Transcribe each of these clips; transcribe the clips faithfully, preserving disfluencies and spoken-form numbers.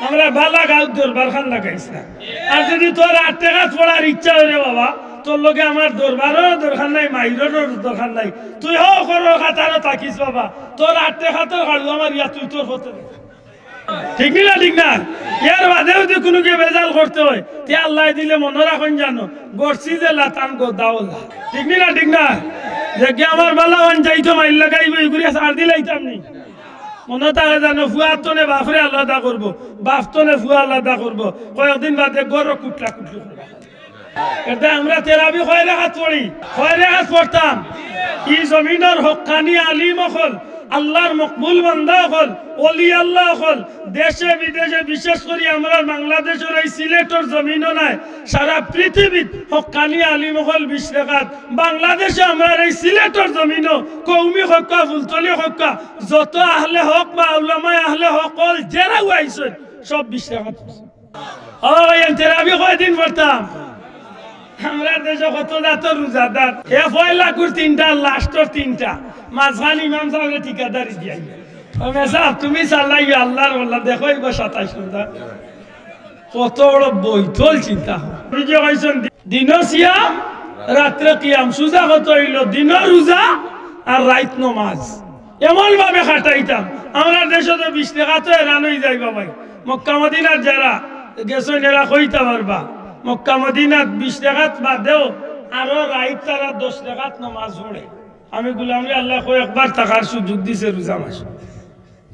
আমরা বালা গাঁওত দরবার খান লাগাইছ না। আর যদি তোর আট টেকাত পড়ার ইচ্ছা অয় রে বাবা, তোর লগে আমার দরবারও দরকার নাই, মাইররও দরকার নাই। তুই হক করর কাতারো থাকিস বাবা, তোর আট টেকাতর কাড়ু আমার ইয়া তুই তোর হতে দে। ঠিক নি না? ঠিক না? এর বাদে যদি কুনুগিয়ে বেজাল করতে অয়, তে আল্লায় দিলে মনো রাখইন জানো, গড়ছি যে লাতাম গদাওলা। ঠিক নি না? ঠিক না? যেগিয়ে আমার বালা অইন যাইতো মাইর লাগাইবো, ইগুরে ছাড় দিলাইতাম নি। মনো থাকে জানো, ফুয়ার তনে বাফরে আলাদা করবো, বাফ তনে ফুয়া আলাদা করবো, কয়েকদিন বাদে ঘরও কুটলা কুটলি করবা। এরদায় আমরা তেরাবি কয় রেকাত পড়ি, কয় রেকাত পড়তাম। ই জমিনর হক্কানি আলিম অকল, আল্লার মকবুল বান্দা অকল, অলি আল্লা অকল, দেশে বিদেশে, বিশেষ করি আমরার বাংলাদেশর এই সিলেটর জমিনো নায়, সারা পৃথিবীত হক্কানি আলিম অকল বিশ রেকাত। বাংলাদেশে আমরার এই সিলেটর জমিনো কওমি কউক্কা, ফুলতলি কউক্কা, যত আহলে হক বা উলামায়ে আহলে হক অকল যেরাউ আইছইন, সব বিশ রেকাত। ও ভাই, আমি তেরাবি কয়দিন পড়তাম? আমরার দেশো কত জাতর রোজাদার। হে পয়লাকুর তিনটা, লাস্টর তিনটা, মাঝখান ইমাম সাবরে ঠিকাদারি দিয়া। ও মেসাব, তুমি চালাইও আল্লার ওয়াল্লা, দেখো এইবার সাতাইশ রোজা। কত বড় বৈতল চিন্তা। আপনে যে কইছইন, দিনো সিয়াম, রাত্রে কিয়াম, সুজা কত অইলো, দিনো রোজা আর রাইত নমাজ। এমন ভাবে কাটাইতাম, আমরার দেশো তো বিশ রেকাতো হেরান অইযাইবা ভাই। মক্কা মদিনাত যারা গেছইন এরা কইতা পারবা, মক্কা মদিনাত বিশ রেকাত বাদেও আরো রাইত তারা দশ রেকাত নমাজ পড়ে। আমি গোলামরে আল্লায় কয়েকবার থাকার সুযোগ দিছে রোজা মাসো।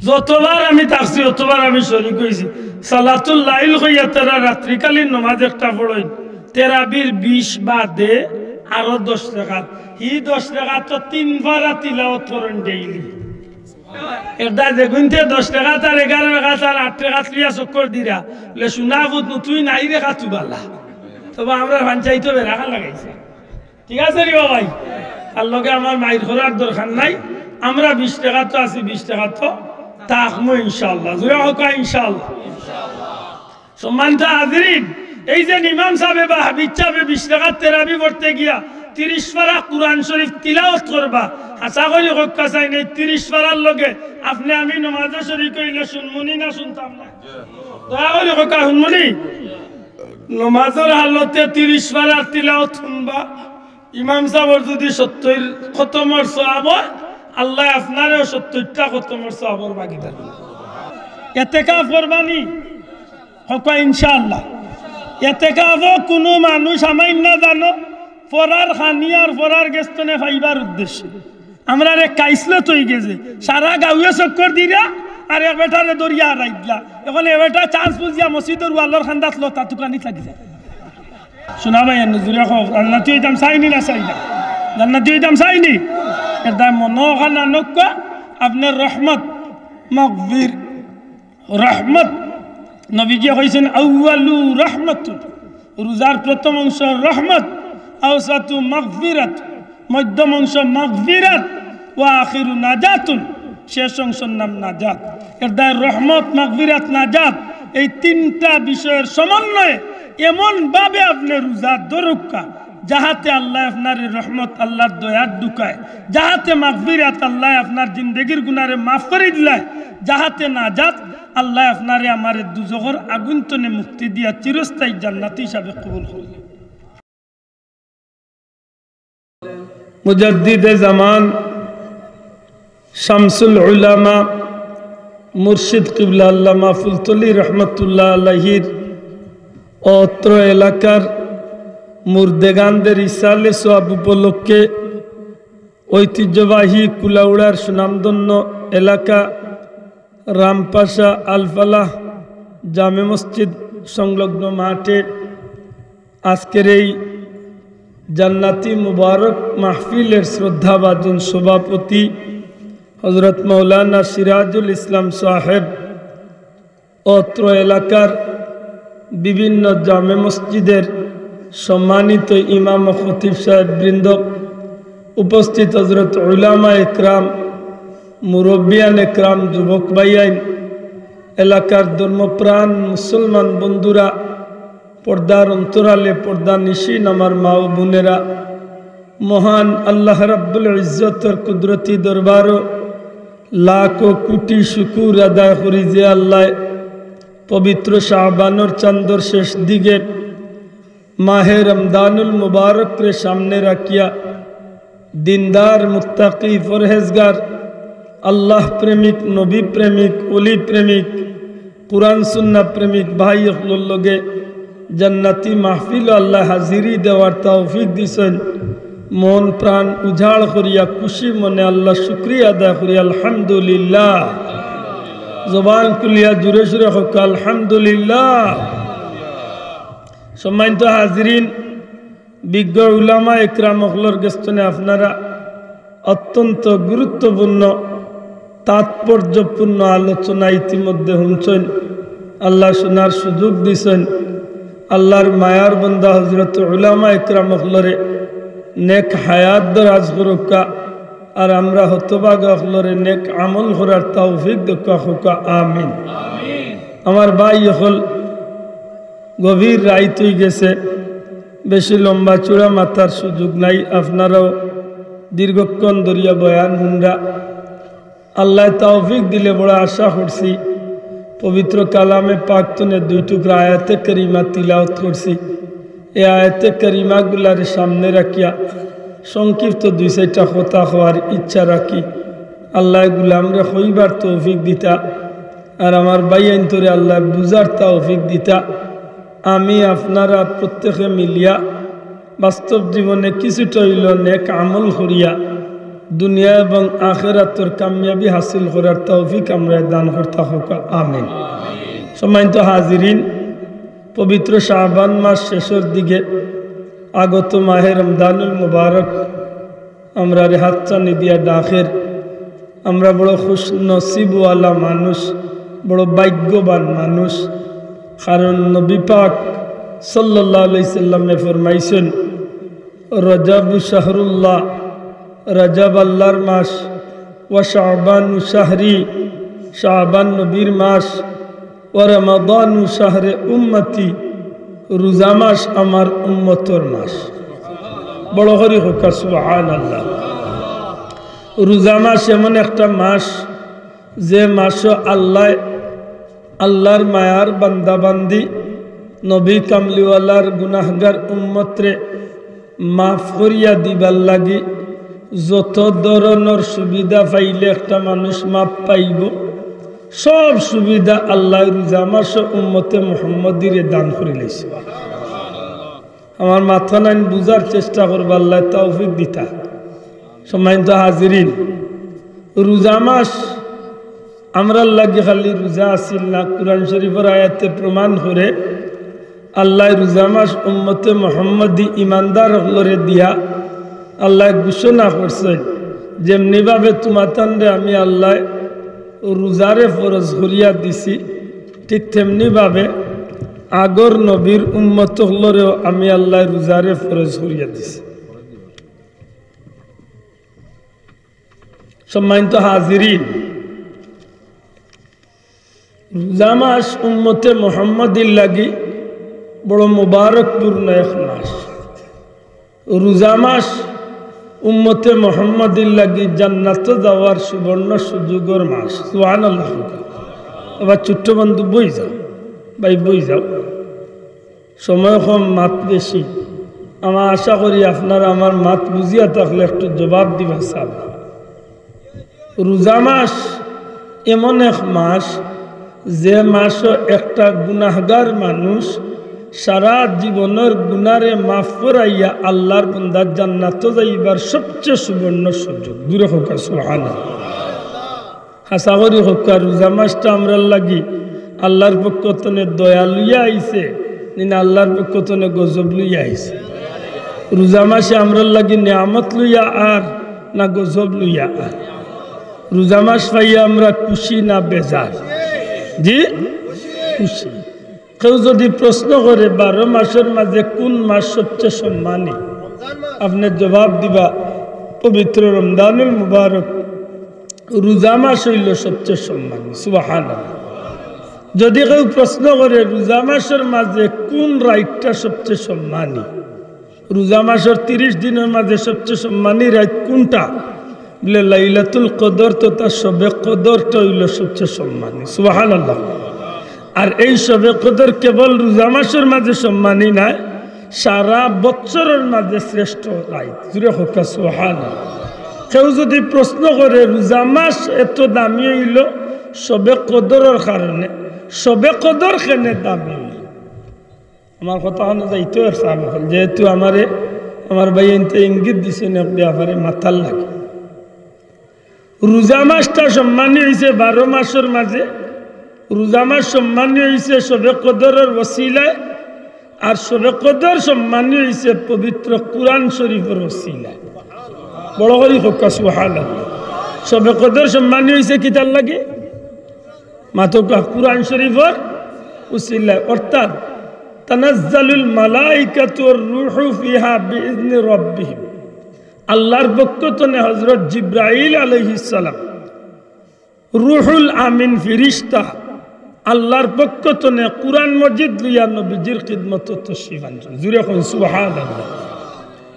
যতবার আমি থাকছি, অতবার আমি শরিক অইছি। সালাতুল লাইল কইয়া তারা রাত্রিকালীন নমাজ একটা পড়ইন, তেরাবির বিশ বাদে আরো দশ রেকাত। হি দশ রেকাত তো তিন পারা তিলাওত করইন ডেইলি। এরদায় যেগুইন্তে দশ রেকাত আর এগারো রেকাত আর আট রেকাত লইয়া চক্কর দিরা, বলে, "সোনা পুত, তুই নাই রে খাতু বালা।" তবে আমরা পঞ্চায়েতো বেড়া খান লাগাইছি। ঠিক আছে রে বাবাই? আর লগে আমার মাইর করার দরকার নাই, আমরা বিশ রেকাতো আছি, বিশ রেকাতো থাকমু ইনশাআল্লাহ। জোরে কউক্কা ইনশাআল্লাহ। সম্মানিত হাজিরিন, এই যে ইমাম সাবে বা হাফিজ সাবে বিশ রেকাত তেরাবি পড়তে গিয়া তিরিশ পারা কুরআন শরিফ তিলাওত করবা, আশা করি কউক্কা চাইন, এই তিরিশ পারার লগে আপনে আমি নমাজো শরিক অইলে শুনমুনি না শুনতাম না? দয়া করি কউক্কা শুনমুনি? নমাজর হালতে তিরিশ পারার তিলাওত শুনবা, ইমাম সাবর যদি সত্তইর খতমর সওয়াব অয়, আল্লায় আপনারেও সত্তইরটা খতমর সওয়াবর ভাগিদার। এতেকাফ করবানি? কউক্কা ইনশাআল্লাহ। এতেকাফো কুনু মানুষ আমাইন না জানো, পরার খানি আর পরার গেছ তনে পাইবার উদ্দেশ্যে। আমরার এক খাইছলত অইগেছে, সারা গাউয়ে চক্কর দিরা আর এক বেটারে ধরিয়া হারাই দিলা। অখন এ বেটা চান্স বুঝিয়া মসজিদর ওয়ালর কান্দাত লতা তুকানিত লাগি যায়। সোনা ভাই, এনে জুরে কও, জান্নাতি অইতাম চাইনি না চাই না? জান্নাতি অইতাম চাইনি? এরদায় মনো অখান আনউক্কা, আপনার রহমত, মাগফির, রহমত। নবীজিয়ে কইছইন, "আউয়ালু রহমতুন", রোজার প্রথম অংশ রহমত, "আওসাতু মাগফিরাত", মধ্যম অংশ মাগফিরাত, "ওয়া আখিরু নাজাতুন", শেষ অংশর নাম নাজাত। এরদায় রহমত, মাগফিরাত, নাজাত, এই তিনটা বিষয়র সমন্বয়ে এমন ভাবে আপনে রোজা ধরউক্কা, যাহাতে আল্লায় আপনারে রহমত, আল্লার দয়াত ঢুকায়, যাহাতে মাগফিরাত, আল্লায় আপনার জিন্দেগির গুনারে মাফ করি দিলায়, যাহাতে নাজাত, আল্লায় আপনারে আমারে দুজখর আগুন তনে মুক্তি দিয়া চিরস্থায়ী জান্নাতি হিসাবে কবুল করলে। মুজাদ্দিদে জামান, শামসুল উলামা, মুর্শিদ কিবলা আল্লামা ফুলতলি রহমতুল্লাহ আলাইহির অত্র এলাকার মুর্দেগানদের ইসালে সওয়াব উপলক্ষে ঐতিহ্যবাহী কুলাউড়ার সুনামধন্য এলাকা রামপাশা আলফালাহ জামে মসজিদ সংলগ্ন মাঠে আজকের এই জান্নাতি মুবারক মাহফিলের শ্রদ্ধাভাজন সভাপতি হযরত মাওলানা সিরাজুল ইসলাম সাহেব, অত্র এলাকার বিভিন্ন জামে মসজিদের সম্মানিত ইমাম ও খতিব সাহেব বৃন্দ, উপস্থিত হযরত উলামা একরাম, মুরব্বিয়ান একরাম, যুবক ভাইয়াইন, এলাকার ধর্মপ্রাণ মুসলমান বন্ধুরা, পর্দার অন্তরালে পর্দানিশীন আমার মা ও বোনেরা, মহান আল্লাহ রাব্বুল ইজ্জতর কুদরতি দরবারো লাখো কোটি শুকুর আদায় করি যে আল্লায় পবিত্র শাবানর চান্দর শেষ দিকে মাহে রমজানুল মুবারকরে সামনে রাখিয়া দিনদার, মুত্তাকি, পরহেজগার, আল্লাহ প্রেমিক, নবী প্রেমিক, ওলি প্রেমিক, কুরআন সুন্নাহ প্রেমিক ভাই অকলর লগে জান্নাতি মাহফিলো আল্লায় হাজিরি দেওয়ার তৌফিক দিছইন। মন প্রাণ উজাড় করিয়া খুশি মনে আল্লার শুকরিয়া আদায় করি, আলহামদুলিল্লাহ। জবান খুলিয়া জোরে সোরে কউক্কা, আলহামদুলিল্লাহ। সম্মানিত হাজিরিন, বিজ্ঞ উলামা একরাম অকলর গেছ থনে আপনারা অত্যন্ত গুরুত্বপূর্ণ, তাৎপর্যপূর্ণ আলোচনা ইতিমধ্যে হুনছইন। আল্লায় হুনার সুযোগ দিছইন। আল্লার মায়ার বান্দা হযরত উলামা একরাম অকলরে নেক হায়াত দরাজ করউক্কা, আর আমরা হতভাগা অকলরে নেক আমল করার তৌফিক দেউক্কা, কউক্কা আমিন। আমার ভাই অকল, গভীর রাইত অইগেছে, বেশি লম্বা চূড়া মাতার সুযোগ নাই। আপনারাও দীর্ঘক্ষণ ধরিয়া বয়ান হুনরা। আল্লায় তৌফিক দিলে বড় আশা করছি, পবিত্র কালামে পাক থনে দুই টুকরা আয়াতে কারিমা তিলাওয়াত করছি। এই আয়াতে কারিমাগুলারে সামনে রাখিয়া সংক্ষিপ্ত দুই চাইরটা কথা কওয়ার ইচ্ছা রাখি। আল্লায় গুলামরে কইবার তৌফিক দিতা, আর আমার ভাইয়াইন্তরে আল্লায় বুঝার তৌফিক দিতা। আমি আপনারা প্রত্যেকে মিলিয়া বাস্তব জীবনে কিছুটা অইলো নেক আমল করিয়া দুনিয়া এবং আখেরাতর কামিয়াবি হাসিল করার তৌফিক আমরারে দান করতা, কউক্কা আমিন। সম্মানিত হাজিরিন, পবিত্র শাবান মাস শেষর দিকে আগত মাহে রমজানুল মুবারক আমরারে হাতছানি দিয়া ডাকের। আমরা বড় খুশনসিবওয়ালা মানুষ, বড় ভাগ্যবান মানুষ, কারণ নবী পাক সাল্লাল্লাহু আলাইহি সাল্লামে ফরমাইছইন, "রজবু শাহরুল্লাহ, রজব আল্লার মাস, ওয়া শাবানু শাহরি, শাবান নবীর মাস, ওয়া রমাদানু শাহরে উম্মতি, রোজা মাস আমার উম্মতর মাস।" বড় করি কউক্কা সুবহানাল্লাহ। রোজা মাস এমন একটা মাস, যে মাসো আল্লায় আল্লার মায়ার বান্দা বান্দি, নবী কামলিওয়ালার গুনাহগার উম্মতরে মাফ করিয়া দিবার লাগি যত ধরনর সুবিধা পাইলে একটা মানুষ মাফ পাইবো, সব সুবিধা আল্লায় রোজা মাসো উম্মতে মুহাম্মদীরে দান করিলাইছে। আমার মাতখানাইন বুঝার চেষ্টা করবা, আল্লায় তৌফিক দিতা। সম্মানিত হাজিরিন, রোজা মাস আমরার লাগি খালি রোজা আছিল না, কুরআন শরীফর আয়াতে প্রমাণ করে। আল্লায় রোজা মাস উম্মতে মুহাম্মদী ইমানদার অকলরে দিয়া আল্লায় ঘোষণা করছইন, "যেমনিভাবে তুমাতানরে আমি আল্লায় রোজারে ফরজ করিয়া দিছি, ঠিক তেমনিভাবে আগর নবীর উম্মত অকলরেও আমি আল্লায় রোজারে ফরজ করিয়া দিছি।" সম্মানিত হাজিরিন, রোজা মাস উম্মতে মুহাম্মদীর লাগি বড় মুবারকপূর্ণ এক মাস। রোজা মাস উম্মতে মুহাম্মদীর লাগি জান্নাতো যাওয়ার সুবর্ণ সুযোগর মাস। সুবহানাল্লাহ। আবার ছোট্ট বন্ধু বই যাও, ভাই বই যাও। সময় কম, মাত বেশি। আমার আশা করি আপনারা আমার মাত বুঝিয়া থাকলে একটু জবাব দিবা সাব। রোজা মাস এমন এক মাস, যে মাসো একটা গুনাহগার মানুষ সারা জীবনর গুনারে মাফ করাইয়া আল্লার বান্দা জান্নাতো যাইবার সবচেয়ে সুবর্ণ সুযোগ। জোরে কউক্কা সুবহানাল্লাহ। হাছা করি কউক্কা, রোজা মাসটা আমরার লাগি আল্লার পক্ষ তনে দয়া লইয়া আইছে, নি না আল্লার পক্ষ তনে গজব লইয়া আইছে? রোজা মাসে আমরার লাগি নিয়ামত লইয়া আর না গজব লইয়া আর? রোজা মাস পাইয়া আমরা খুশি না বেজার? জি, খুশি। কেউ যদি প্রশ্ন করে, "বারো মাসর মাঝে কোন মাস সবচেয়ে সম্মানী?" আপনে জবাব দিবা, "পবিত্র রমজানুল মুবারক।" রোজা মাস অইলো সবচেয়ে সম্মানী। সুবহানাল্লাহ। যদি কেউ প্রশ্ন করে, "রোজা মাসর মাঝে কোন রাইতটা সবচেয়ে সম্মানী?" রোজা মাসর তিরিশ দিনর মাঝে সবচেয়ে সম্মানী রাইত কোনটা? বলে, "লাইলাতুল কদর তথা শবে কদরটা অইলো সবচেয়ে সম্মানী।" সুবহানাল্লাহ। আর এই শবে কদর কেবল রোজা মাসর মাঝে সম্মানী নায়, সারা বছরর মাঝে শ্রেষ্ঠ রাইত। জুরে কউক্কা সুবহানাল্লাহ। কেউ যদি প্রশ্ন করে রোজা মাস এত দামি অইলো শবে কদরর কারণে, শবে কদর কেনে দামি অইলো? আমার কথা অনো যাইতো আর সাহেব অকল, যেহেতু আমারে আমার ভাইয়াইন্তে ইঙ্গিত দিছইন এক ব্যাপারে মাতার লাগি। রোজা মাসটা সম্মানী অইছে বারো মাসর মাঝে। রোজা মাস সম্মানী অইছে শবে কদরর ওসিলায়, আর শবে কদর সম্মানী অইছে পবিত্র কুরআন শরীফর ওসিলায়। বড় করি কউক্কা সুবহানাল্লাহ। শবে কদর সম্মানী অইছে কিতার লাগি? মাতউক্কা, কুরআন শরীফর উসিলায়, অর্থাৎ তানাজ্জালুল মালাইকাতু ওয়ার রূহু ফিহা বিইজনি রাব্বিহিম। আল্লাহর পক্ষ তনে হযরত জিব্রাইল আলাইহিস সালাম, রুহুল আমিন ফিরিশতা, আল্লাহর পক্ষ তনে কুরআন মজিদ লইয়া নবীজির খিদমতো তশরিফ আনছইন। জুরে কইন সুবহানাল্লাহ।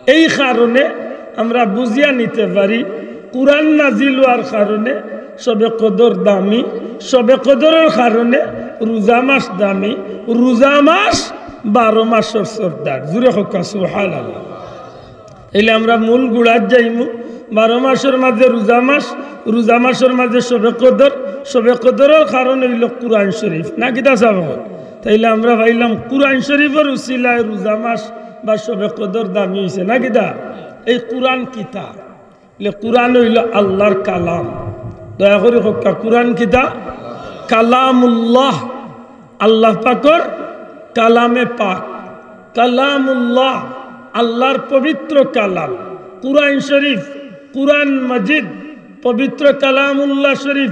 এই কারণে আমরা বুঝিয়া নিতে পারি, কুরআন নাজিল অওয়ার কারণে শবে কদর দামি, শবে কদরর কারণে রোজা মাস দামি, রোজা মাস বারো মাসর সর্দার। জুরে কউক্কা সুবহানাল্লাহ। তাইলে আমরা মূল গুড়াত যাইমু, বারো মাসর মাঝে রোজা মাস, রোজা মাসর মাঝে শবে কদর, শবে কদরর কারণ অইলো কুরআন শরীফ, না কিতা সাব অকল? তাইলে আমরা পাইলাম কুরআন শরীফর উসিলায় রোজা মাস বা শবে কদর দামি অইছে, না কিতা? এই কুরআন কিতা? লে কুরআন অইলো আল্লাহর কালাম। দয়া করি কউক্কা, কুরআন কিতা? কালামুল্লাহ, আল্লাহ পাকর কালামে পাক। কালামুল্লাহ, আল্লাহর পবিত্র কালাম। কুরআন শরীফ, কুরআন মজিদ, পবিত্র কালামুল্লাহ শরীফ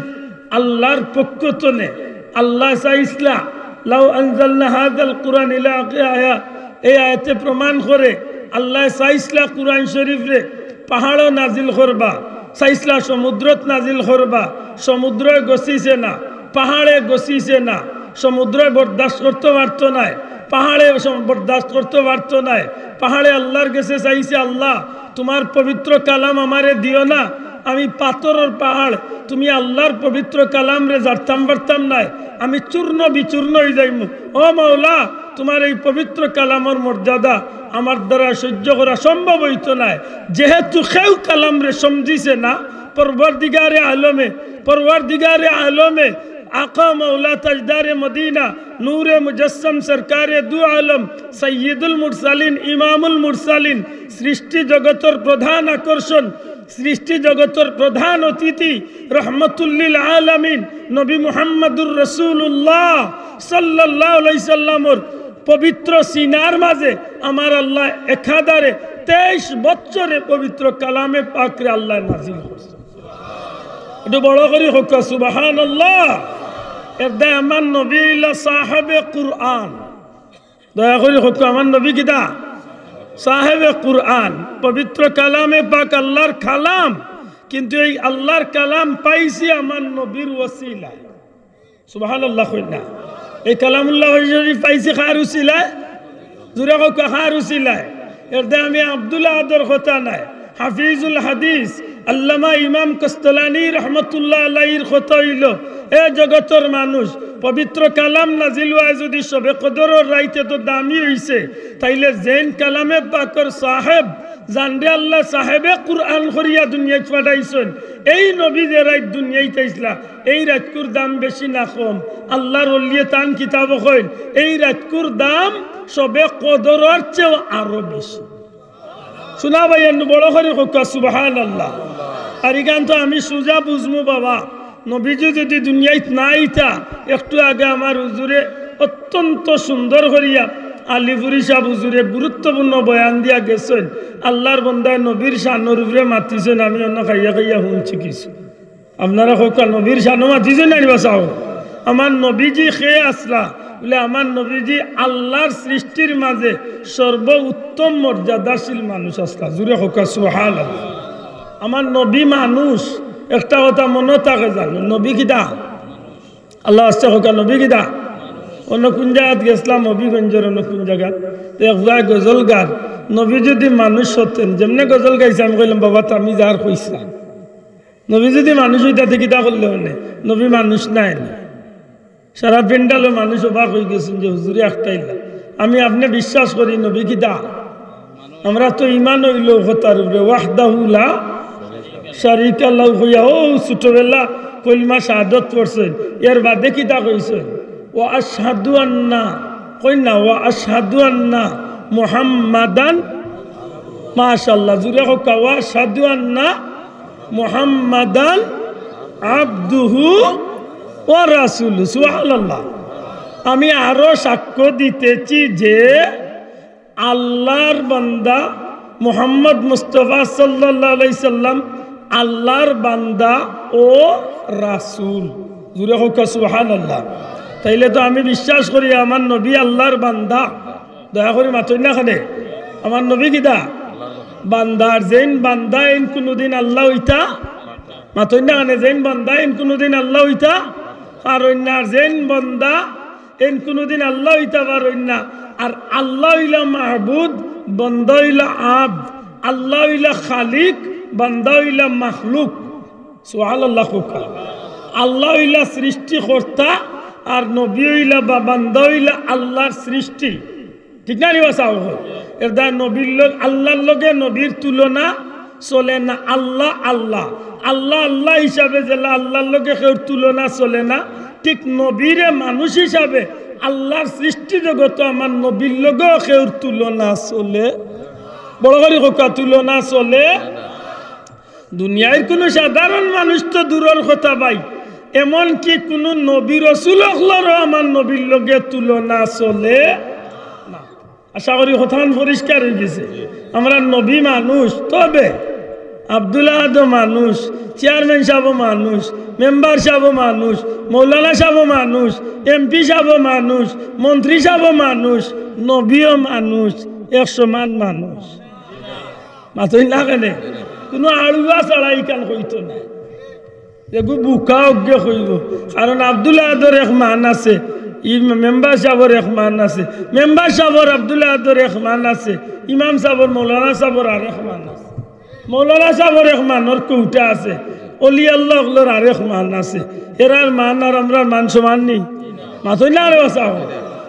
আল্লাহর পক্ষ তনে। আল্লাহ চাইছলা, "লাউ আনজালনা হাযাল কুরআন ইলা আখির আয়া", এই আয়াতে প্রমাণ করে আল্লাহ চাইছলা কুরআন শরীফরে পাহাড়ো নাজিল করবা, চাইছলা সমুদ্রত নাজিল করবা, সমুদ্রয় গছিছে না, পাহাড়ে গছিছে না, সমুদ্রয় বরদাস্ত করতো পারতো নায়, পাহাড়ে সম-, বরদাস্ত করতো পারতো নায়। পাহাড়ে আল্লাহর গেছে চাইছে, "আল্লাহ, তুমার পবিত্র কালাম আমারে দিও না, আমি পাথরর পাহাড়, তুমি আল্লাহর পবিত্র কালামরে জারতাম পারতাম নায়, আমি চূর্ণ বিচূর্ণ অইযাইমু। ও মাওলা, তুমার এই পবিত্র কালামর মর্যাদা আমার দ্বারা সহ্য করা সম্ভব অইতো নায়।" যেহেতু কেউ কালামরে সমঝিছে না, পরওয়ারদিগারে আলমে, পরওয়ারদিগারে আলমে, আকা মাওলা তাজদারে মদিনা, নূরে মুজাসসাম সরকারে দু আলম, সাইয়্যিদুল মুরসালিন, ইমামুল মুরসালিন, সৃষ্টি জগতর প্রধান আকর্ষণ, সৃষ্টি জগতর প্রধান অতিথি, রহমতুল্লিল আলামিন, নবী মুহাম্মাদুর রাসূলুল্লাহ সাল্লাল্লাহু আলাইহি সাল্লামর পবিত্র সিনার মাঝে আমার আল্লাহ একাধারে তেইশ বছরে পবিত্র কালামে পাকরে আল্লাহ নাজিল করছে। একটু বড় করি কউক্কা সুবহানাল্লাহ। এর দায় আমার নবী অইলা সাহেবে কুরআন। দয়া করি কউক্কা, আমার নবী কিতা? সাহেবে কুরআন। পবিত্র কালামে পাক আল্লাহর কালাম, কিন্তু এই আল্লাহর কালাম পাইছি আমার নবীর ওসিলায়। সুবহানাল্লাহ কইন না। এই কালামুল্লাহ শরীফ পাইছি কার উসিলায়? জুরে কউক্কা, কার উসিলায়? এর দায় আমি আব্দুল আহাদর কথা নায়, হাফিজুল হাদিস আল্লামা ইমাম কস্তলানী রহমতুল্লাহ আলাইহির কথা অইলো, এ জগতর মানুষ, পবিত্র কালাম নাজিল অওয়ায় যদি শবে কদরর রাইত এত দামি অইছে, তাইলে যেইন কালামে পাকর সাহেব, যানরে আল্লাহ সাহেবে কুরআন করিয়া দুনিয়াত পাঠাইছইন, এই নবী যে রাইত দুনিয়াত আইছলা, এই রাইতকুর দাম বেশি না কম? আল্লাহর ওলিয়ে তান কিতাবো কইন, এই রাইতকুর দাম শবে কদরর চেয়েও আরো বেশি। শুনা ভাই, একটু বড় করি কউক্কা সুবহানাল্লাহ। আর ইখান তো আমি সুজা বুঝমু বাবা, নবীজি যদি দুনিয়াত না আইতা, একটু আগে আমার হুজুরে অত্যন্ত সুন্দর করিয়া আলিপুরি সাহেব হুজুরে গুরুত্বপূর্ণ বয়ান দিয়া গেছইন। আল্লাহর বন্দায় নবীর শানর উপরে মাতিছইন, আমি অনো খাইয়া খাইয়া হুনছি কিছু। আপনারা কউক্কা, নবীর শানো মাতিছইন না নি বা? চাও, আমার নবীজি কে আছলা? বলে, আমার নবীজি আল্লাহর সৃষ্টির মাঝে সর্বোত্তম মর্যাদাশীল মানুষ আছলা। জুরে কউক্কা সুবহানাল্লাহ। আমার নবী মানুষ, একটা কথা মনো থাকে জানো, নবী কিতা? আল্লাহ আস্তে কউক্কা, নবী কিতা? অনো কুন জাগাত গেছলাম, হবিগঞ্জর অনো কুন জাগাত, তো এক জাগায় গজল গার, নবী যদি মানুষ হতেন, যেমনে গজল গাইছে, আমি কইলাম, "বাবা, তো আমি যার কইছিলাম।" নবী যদি মানুষ অইতা তে কিতা করলে অনে? নবী মানুষ নায় নি। সারা প্যান্ডেলর মানুষ অবাক অইগেছইন যে হুজুরে একটাইলা। আমি আপনে বিশ্বাস করি নবী কিতা? আমরা তো ইমান অইলো কথার উপরে, ওয়াহদাহু লা শারিকা লাহু কইয়া, অউ ছোটবেলা কলিমা শাহাদত পড়ছইন, এর বাদে কিতা কইছইন? ওয়া আশহাদু আন্না, কইন না, ওয়া আশহাদু আন্না মুহাম্মাদান, মাশাআল্লাহ, জুরে কউক্কা, ওয়া আশহাদু আন্না মুহাম্মাদান আবদুহু ওয়া রাসূলুহু। সুবহানাল্লাহ। আমি আরো সাক্ষ্য দিতেছি যে আল্লাহর বান্দা মুহাম্মদ মুস্তাফা সাল্লাল্লাহু আলাইহি সাল্লাম আল্লাহর বান্দা ও রাসূল। জুরে কউক্কা সুবহানাল্লাহ। তাইলে তো আমি বিশ্বাস করি আমার নবী আল্লাহর বান্দা। দয়া করি মাতইন না কেনে? আমার নবী কিতা? বান্দা। আর যেইন বান্দা এইন কুনুদিন আল্লাহ অইতা, মাতইন না কেনে? যেইন বান্দা এইন কুনুদিন আল্লাহ অইতা পারইন না। আর যেইন বান্দা এইন কুনুদিন আল্লাহ অইতা পারইন না। আর আল্লাহ অইলা মাবুদ, বান্দা অইলা আবদ। আল্লাহ অইলা খালিক, বান্দা অইলা মাখলুক। সুবহানাল্লাহ কউক্কা। আল্লাহ অইলা সৃষ্টিকর্তা, আর নবী অইলা বা বান্দা অইলা আল্লাহর সৃষ্টি। ঠিক না নি বা সাব? এর দ্বারা নবীর লগ-, আল্লাহর লগে নবীর তুলনা চলে না। আল্লাহ, আল্লাহ, আল্লাহ, আল্লাহ হিসাবে যেলা আল্লাহর লগে কেউর তুলনা চলে না, ঠিক নবীরে মানুষ হিসাবে আল্লাহর সৃষ্টি জগতো আমার নবীর লগেও কেউর তুলনা চলে। বড় করি কউক্কা, তুলনা চলে। দুনিয়ার কুনু সাধারণ মানুষ তো দূরর কথা ভাই, এমনকি কুনু নবী রসুল অকলরও আমার নবীর লগে তুলনা চলে না। আশা করি কথাখান পরিষ্কার অইগেছে। আমরা নবী মানুষ, তবে আব্দুল আহাদও মানুষ, চেয়ারম্যান সাবও মানুষ, মেম্বার সাবও মানুষ, মৌলানা সাবও মানুষ, এমপি সাবও মানুষ, মন্ত্রী সাবও মানুষ, নবীও মানুষ, এক সমান মানুষ। মাতইন না কেনে? কুনু আড়ুয়া ছাড়া ইখান কইতো না। এগু বুকা অকলে কইবো। কারণ আব্দুল আহাদর এক মান আছে, ই মেম্বার সাবর এক মান আছে, মেম্বার সাবর আব্দুল আহাদর এক মান আছে, ইমাম সাবর, মৌলানা সাবর আরেক মান আছে, মৌলানা সাবর এক মানর কৌটা আছে, অলি আল্লাহ অকলর আরেক মান আছে। এরার মান আর আমরার মান সমান নি? মাতইন না রে বাছা।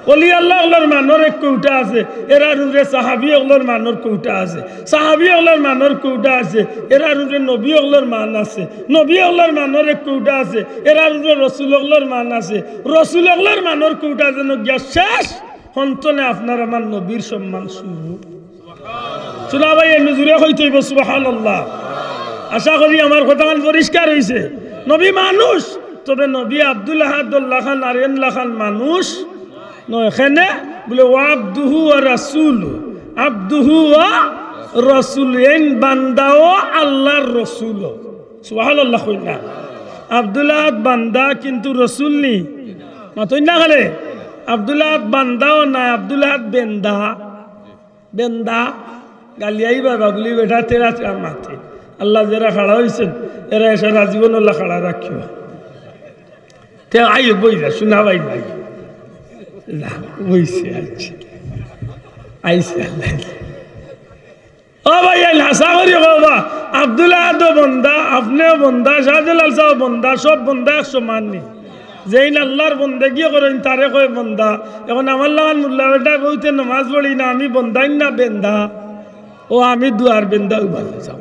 অলি আল্লাহ অকলর মানর এক কৌটা আছে, এরার উপরে সাহাবি অকলর মানর কৌটা আছে, সাহাবি অকলর মানর কৌটা আছে, এরার উপরে নবী অকলর মান আছে, নবী অকলর মানর এক কৌটা আছে, এরার উপরে রসুল অকলর মান আছে, রসুল অকলর মানর কৌটা যেন গিয়া শেষ হন্তনে আপনার আমার নবীর সম্মান শুরু। শুনা ভাই, এমনে জুরে কইতে অইবো সুবহানাল্লাহ। আশা করি আমার কথাখান পরিষ্কার অইছে। নবী মানুষ, তবে নবী আব্দুল আহাদর লাখান আর এন লাখান মানুষ নয়। কেনে বুলে, "ওয়া আবদুহু ওয়া রাসূলু, আবদুহু ওয়া রাসূলু", এইন বান্দাও আল্লাহর রসুলও। সুবহানাল্লাহ কইন না। আব্দুল আহাদ বান্দা কিন্তু রসুল নি। মাতইন না কেনে? আব্দুল আহাদ বান্দাও না, আব্দুল আহাদ বেন্দা। বেন্দা, গালিয়াই বাবা বুলি বেটা তেরা তেরা মাতে। আল্লাহ যেরা খাড়া অইছইন, এরা এসারে আজীবন আল্লাহ খাড়া রাখিও। তে আই বই যা, শুনা ভাই ভাই। যা, বইছে, আইছে। আইছে আল্লাহ। ও ভাই, আইন হাছা করি কও বা, আব্দুল আহাদও বন্দা, আপনেও বন্দা, শাহজালাল সাবও বন্দা, সব বন্দা এক সমান নি? যেইন আল্লাহর বন্দেগি করইন, তারে কয় বন্দা। এখন আমার লাখান মোল্লা বেটা বউতে নমাজ পড়ি না, আমি বন্দাইন না বেন্দা? ও, আমি দুয়ার বেন্দা উবালে যাও।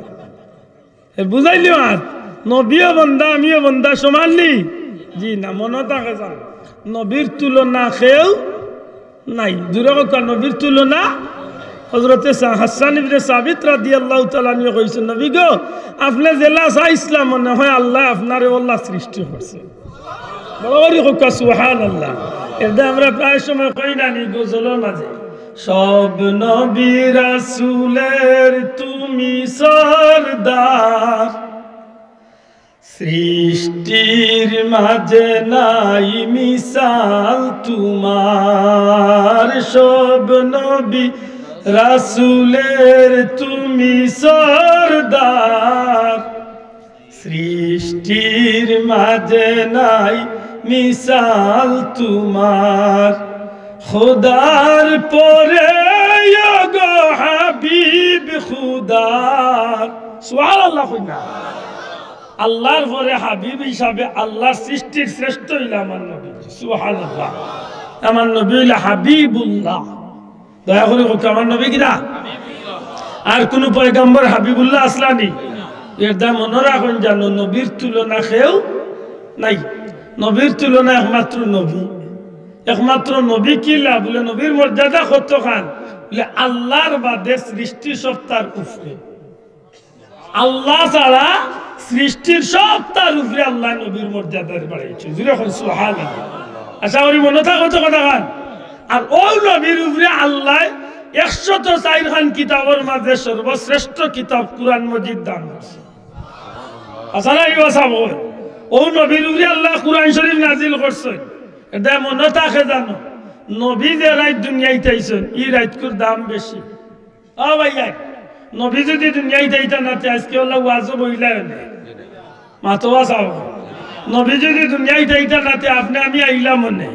এ বুঝাইলি মাত? নবীও বন্দা, আমিও বন্দা, সমান নি? জি না, মনো থাকে যান। নবীর তুলনা কেউ নাই। জুরে কউক্কা, নবীর তুলনা। হযরতে সা-, হাসান ইবনে সাবিত রাদিয়াল্লাহু তাআলা আনহু কইছইন, "নবী গো, আপনে যেলা চাইছলা মনে হয় আল্লায় আপনারে অলা সৃষ্টি করছে।" বড় করি কউক্কা সুবহানাল্লাহ। এরদে আমরা প্রায় সময় কই না নি গজলর মাঝে, "সব নবী রাসূলের তুমি সরদার, সৃষ্টির মাঝে নাই মিসাল তোমার, সব নবী রাসূলের তুমি সরদার, সৃষ্টির মাঝে নাই মিসাল তোমার, খোদার পরে গো হাবিব খুদার।" সুবহানাল্লাহ কইন না। আল্লাহর পরে হাবিব হিসাবে আল্লাহর সৃষ্টির শ্রেষ্ঠ অইলা আমার নবী। সুবহানাল্লাহ। আমার নবী অইলা হাবিবুল্লাহ। দয়া করি কউক্কা, আমার নবী কিতা? আর কুনু পয়গম্বর হাবিবুল্লাহ আছলা নি? এর দায় মনো রাখইন জানো, নবীর তুলনা কেউ নাই। নবীর তুলনা একমাত্র নবী। একমাত্র নবী কিলা? বুলে নবীর মর্যাদা কতখান? বুলে আল্লার বাদে সৃষ্টি সব তার উপরে। আল্লা ছাড়া সৃষ্টির সব তার উপরে আল্লায় নবীর মর্যাদা বাড়াইছে। জুরে কউক্কা সুবহানাল্লাহ। আশা করি মনো থাকবো তো কথাখান। আর অউ নবীর উপরে আল্লায় একশত চাইর খান কিতাবর মাঝে সর্বশ্রেষ্ঠ কিতাব কুরআন মজিদ দান করছে। হাছা না নি বা? অউ নবীর উপরে আল্লায় কুরআন শরিফ নাজিল করছে। এর দায় মনো থাকে জানো, নবী যে রাইত দুনিয়াইত আইছইন, ই রাইতকুর দাম বেশি। ও ভাইয়া, নবী যুদি দুনিয়াইত আইতা না তে আইজকে অলা ওয়াজো বইলায় অনে। মাতো বা চাও। নবী যুদি দুনিয়াইত আইতা না তে আপনে আমি আইলাম অনে।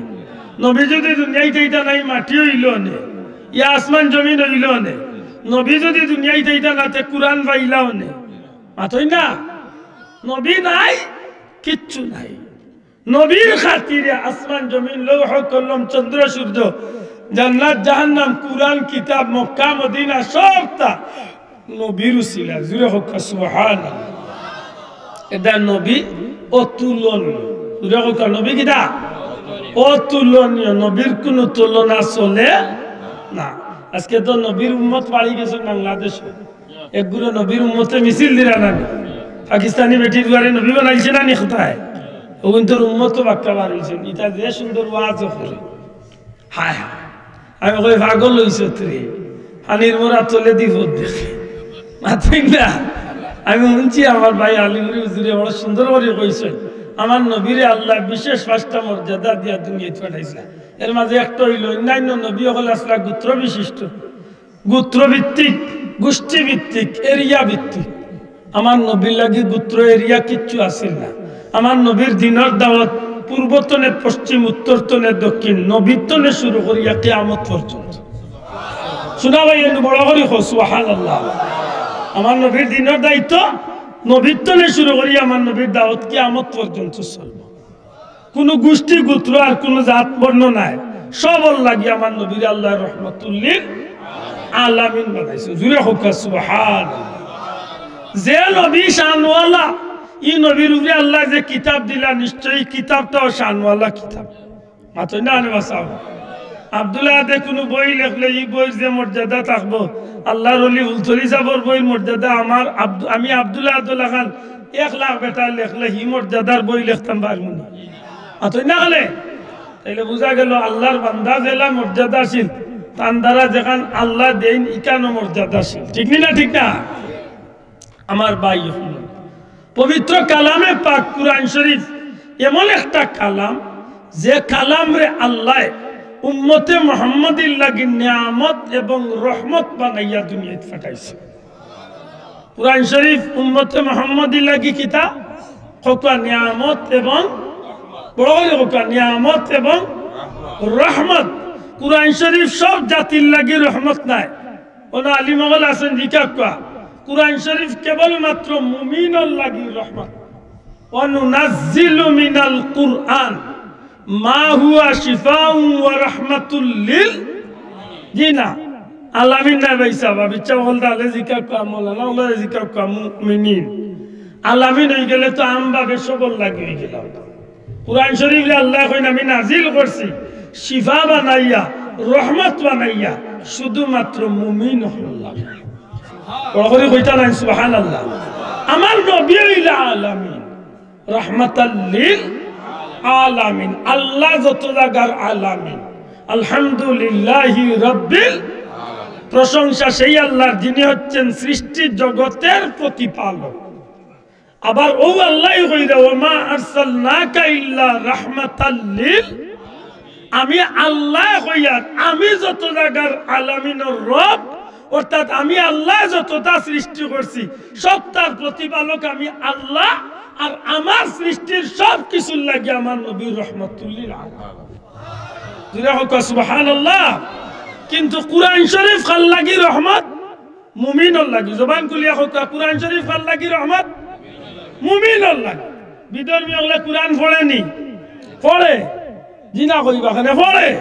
নবী যুদি দুনিয়াইত আইতা না, ই মাটি অইলো অনে, ই আসমান জমিন অইলো অনে। নবী যুদি দুনিয়াইত আইতা না তে কুরআন পাইলা অনে। মাতইন না? নবী নাই, কিচ্ছু নাই। নবীর খাতিরে আসমান জমিন, লৌহ কলম, চন্দ্র সূর্য, জান্নাত জাহান্নাম, কুরআন কিতাব, মক্কা মদিনা, সবতা নবীর উসিলা। জুরে কউক্কা সুবহানাল্লাহ। এর দায় নবী অতুলনীয়। জুরে কউক্কা, নবী কিতা? অতুলনীয়। নবীর কুনু তুলনা চলে না। আইজকে তো নবীর উম্মত বাড়ি গেছে বাংলাদেশো। একগুলো নবীর উম্মতে মিছিল দিরা না নি? পাকিস্তানি বেটির দুয়ারে নবী বানাইছে না নি কথায়? অগুইনতর উম্মত তো বাক্কা বার অইছে। ইতা যে সুন্দর ওয়াজ করে। হায় হায়। আমি কই, "পাগল অইছত রে। পানির মরা তলেদি পথ দেখে।" মাতইন না? আমি হুনছি আমার ভাই আলিমুরি হুজুরে বড় সুন্দর করি কইছইন, আমার নবীরে আল্লায় বিশেষ পাঁচটা মর্যাদা দিয়া দুনিয়াত পাঠাইছলা। এর মাঝে একটা অইলো, অইন্যান্য নবী অকল আছলা গোত্র বিশিষ্ট। গোত্রভিত্তিক, গোষ্ঠীভিত্তিক, এরিয়া ভিত্তিক। আমার নবীর লাগি গোত্র এরিয়া কিচ্ছু আছিল না। আমার নবীর দিনর দাওয়াত পূর্ব তনে পশ্চিম, উত্তর তনে দক্ষিণ, নবীর তনে শুরু করিয়া কিয়ামত পর্যন্ত। শুনা ভাই, একটু বড় করি কও, সুবহানাল্লাহ। আমার নবীর দিনর দায়িত্ব নবীর তনে শুরু করিয়া আমার নবীর দাওয়াত কিয়ামত পর্যন্ত চলবো। কুনু গোষ্ঠী গোত্র আর কুনু জাত বর্ণ নাই, সবর লাগি আমার নবীরে আল্লায় রহমাতুল্লিল আলামিন বানাইছে। জুরে কউক্কা সুবহানাল্লাহ। যে নবী শানওয়ালা, ই নবীর উপরে আল্লায় যে কিতাব দিলা, নিশ্চয়ই ই কিতাবটাও শানওয়ালা কিতাব। মাতইন না নি বা চাও? আব্দুল আহাদে কুনু বই লেখলে ই বইর যে মর্যাদা থাকবো, আল্লার অলি ফুলতলি ছাবর বইর মর্যাদা আমার আব্দু-, আমি আব্দুল আহাদর লাখান এক লাখ বেটায় লেখলে হি মর্যাদার বই লেখতাম পারমু নি? মাতইন না কেনে? তাইলে বুঝা গেলো আল্লার বান্দা যেলা মর্যাদাশীল, তান দ্বারা যেখান আল্লায় দেইন ইখানও মর্যাদাশীল। ঠিক নি না? ঠিক না? আমার ভাই অকল, পবিত্র কালামে পাক কুরআন শরিফ এমন একটা কালাম, যে কালামরে আল্লায় উম্মতে মুহাম্মদীর লাগি নিয়ামত এবং রহমত বানাইয়া দুনিয়াত পাঠাইছে। কুরআন শরিফ উম্মতে মুহাম্মদীর লাগি কিতা? কউক্কা নিয়ামত এবং, বড় করি কউক্কা, নিয়ামত এবং রহমত। কুরআন শরিফ সব জাতির লাগি রহমত নায়। অনো আলিম অকল আছইন, জিকাউক্কা, কুরআন শরিফ কেবলমাত্র মুমিনর লাগি রহমত। ওয়া নুনাজ্জিলু মিনাল কুরআন মা হুয়া শিফাউন ওয়া রাহমাতুল লিল, জি না, আলামিন নায় ভাইসাব, ইচ্ছা অকল তাইলে জিকাউক্কা, মৌলানা অকলরে জিকাউক্কা, মুমিনিন। আলামিন অইগেলে তো আমভাবে সবর লাগি অইগেলা। কুরআন শরিফরে আল্লায় কইন, "আমি নাজিল করছি শিফা বানাইয়া, রহমত বানাইয়া, শুধুমাত্র মুমিন অকলর লাগি।" বড় করি কইতা নায় সুবহানাল্লাহ। আমার নবী অইলা আলামিন, রহমাতাল লিল আলামিন, আল্লাহ যত জাগার আলামিন। আলহামদুলিল্লাহি রাব্বিল, প্রশংসা সেই আল্লাহর, যিনি হচ্ছেন সৃষ্টি জগতের প্রতিপালক। আবার অউ আল্লায় কইরা, "ওয়া মা আরসালনাকা ইল্লা রাহমাতাল লিল।" আমি আল্লায় কইয়ার, আমি যত জাগার আলামিনর রব, অর্থাৎ আমি আল্লায় যততা সৃষ্টি করছি, সবতার প্রতিপালক আমি আল্লাহ। আর আমার সৃষ্টির সব কিছুর লাগি আমার নবী রহমাতুল্লিল আলামিন। জুরে কউক্কা সুবহানাল্লাহ। কিন্তু কুরআন শরিফ কার লাগি রহমত? মুমিনর লাগি। জবান খুলিয়া কউক্কা, কুরআন শরিফ কার লাগি রহমত? মুমিনর লাগি। বিধর্মী অকলে কুরআন পড়ে নি? পড়ে। জি না কইবা কেনে? পড়ে।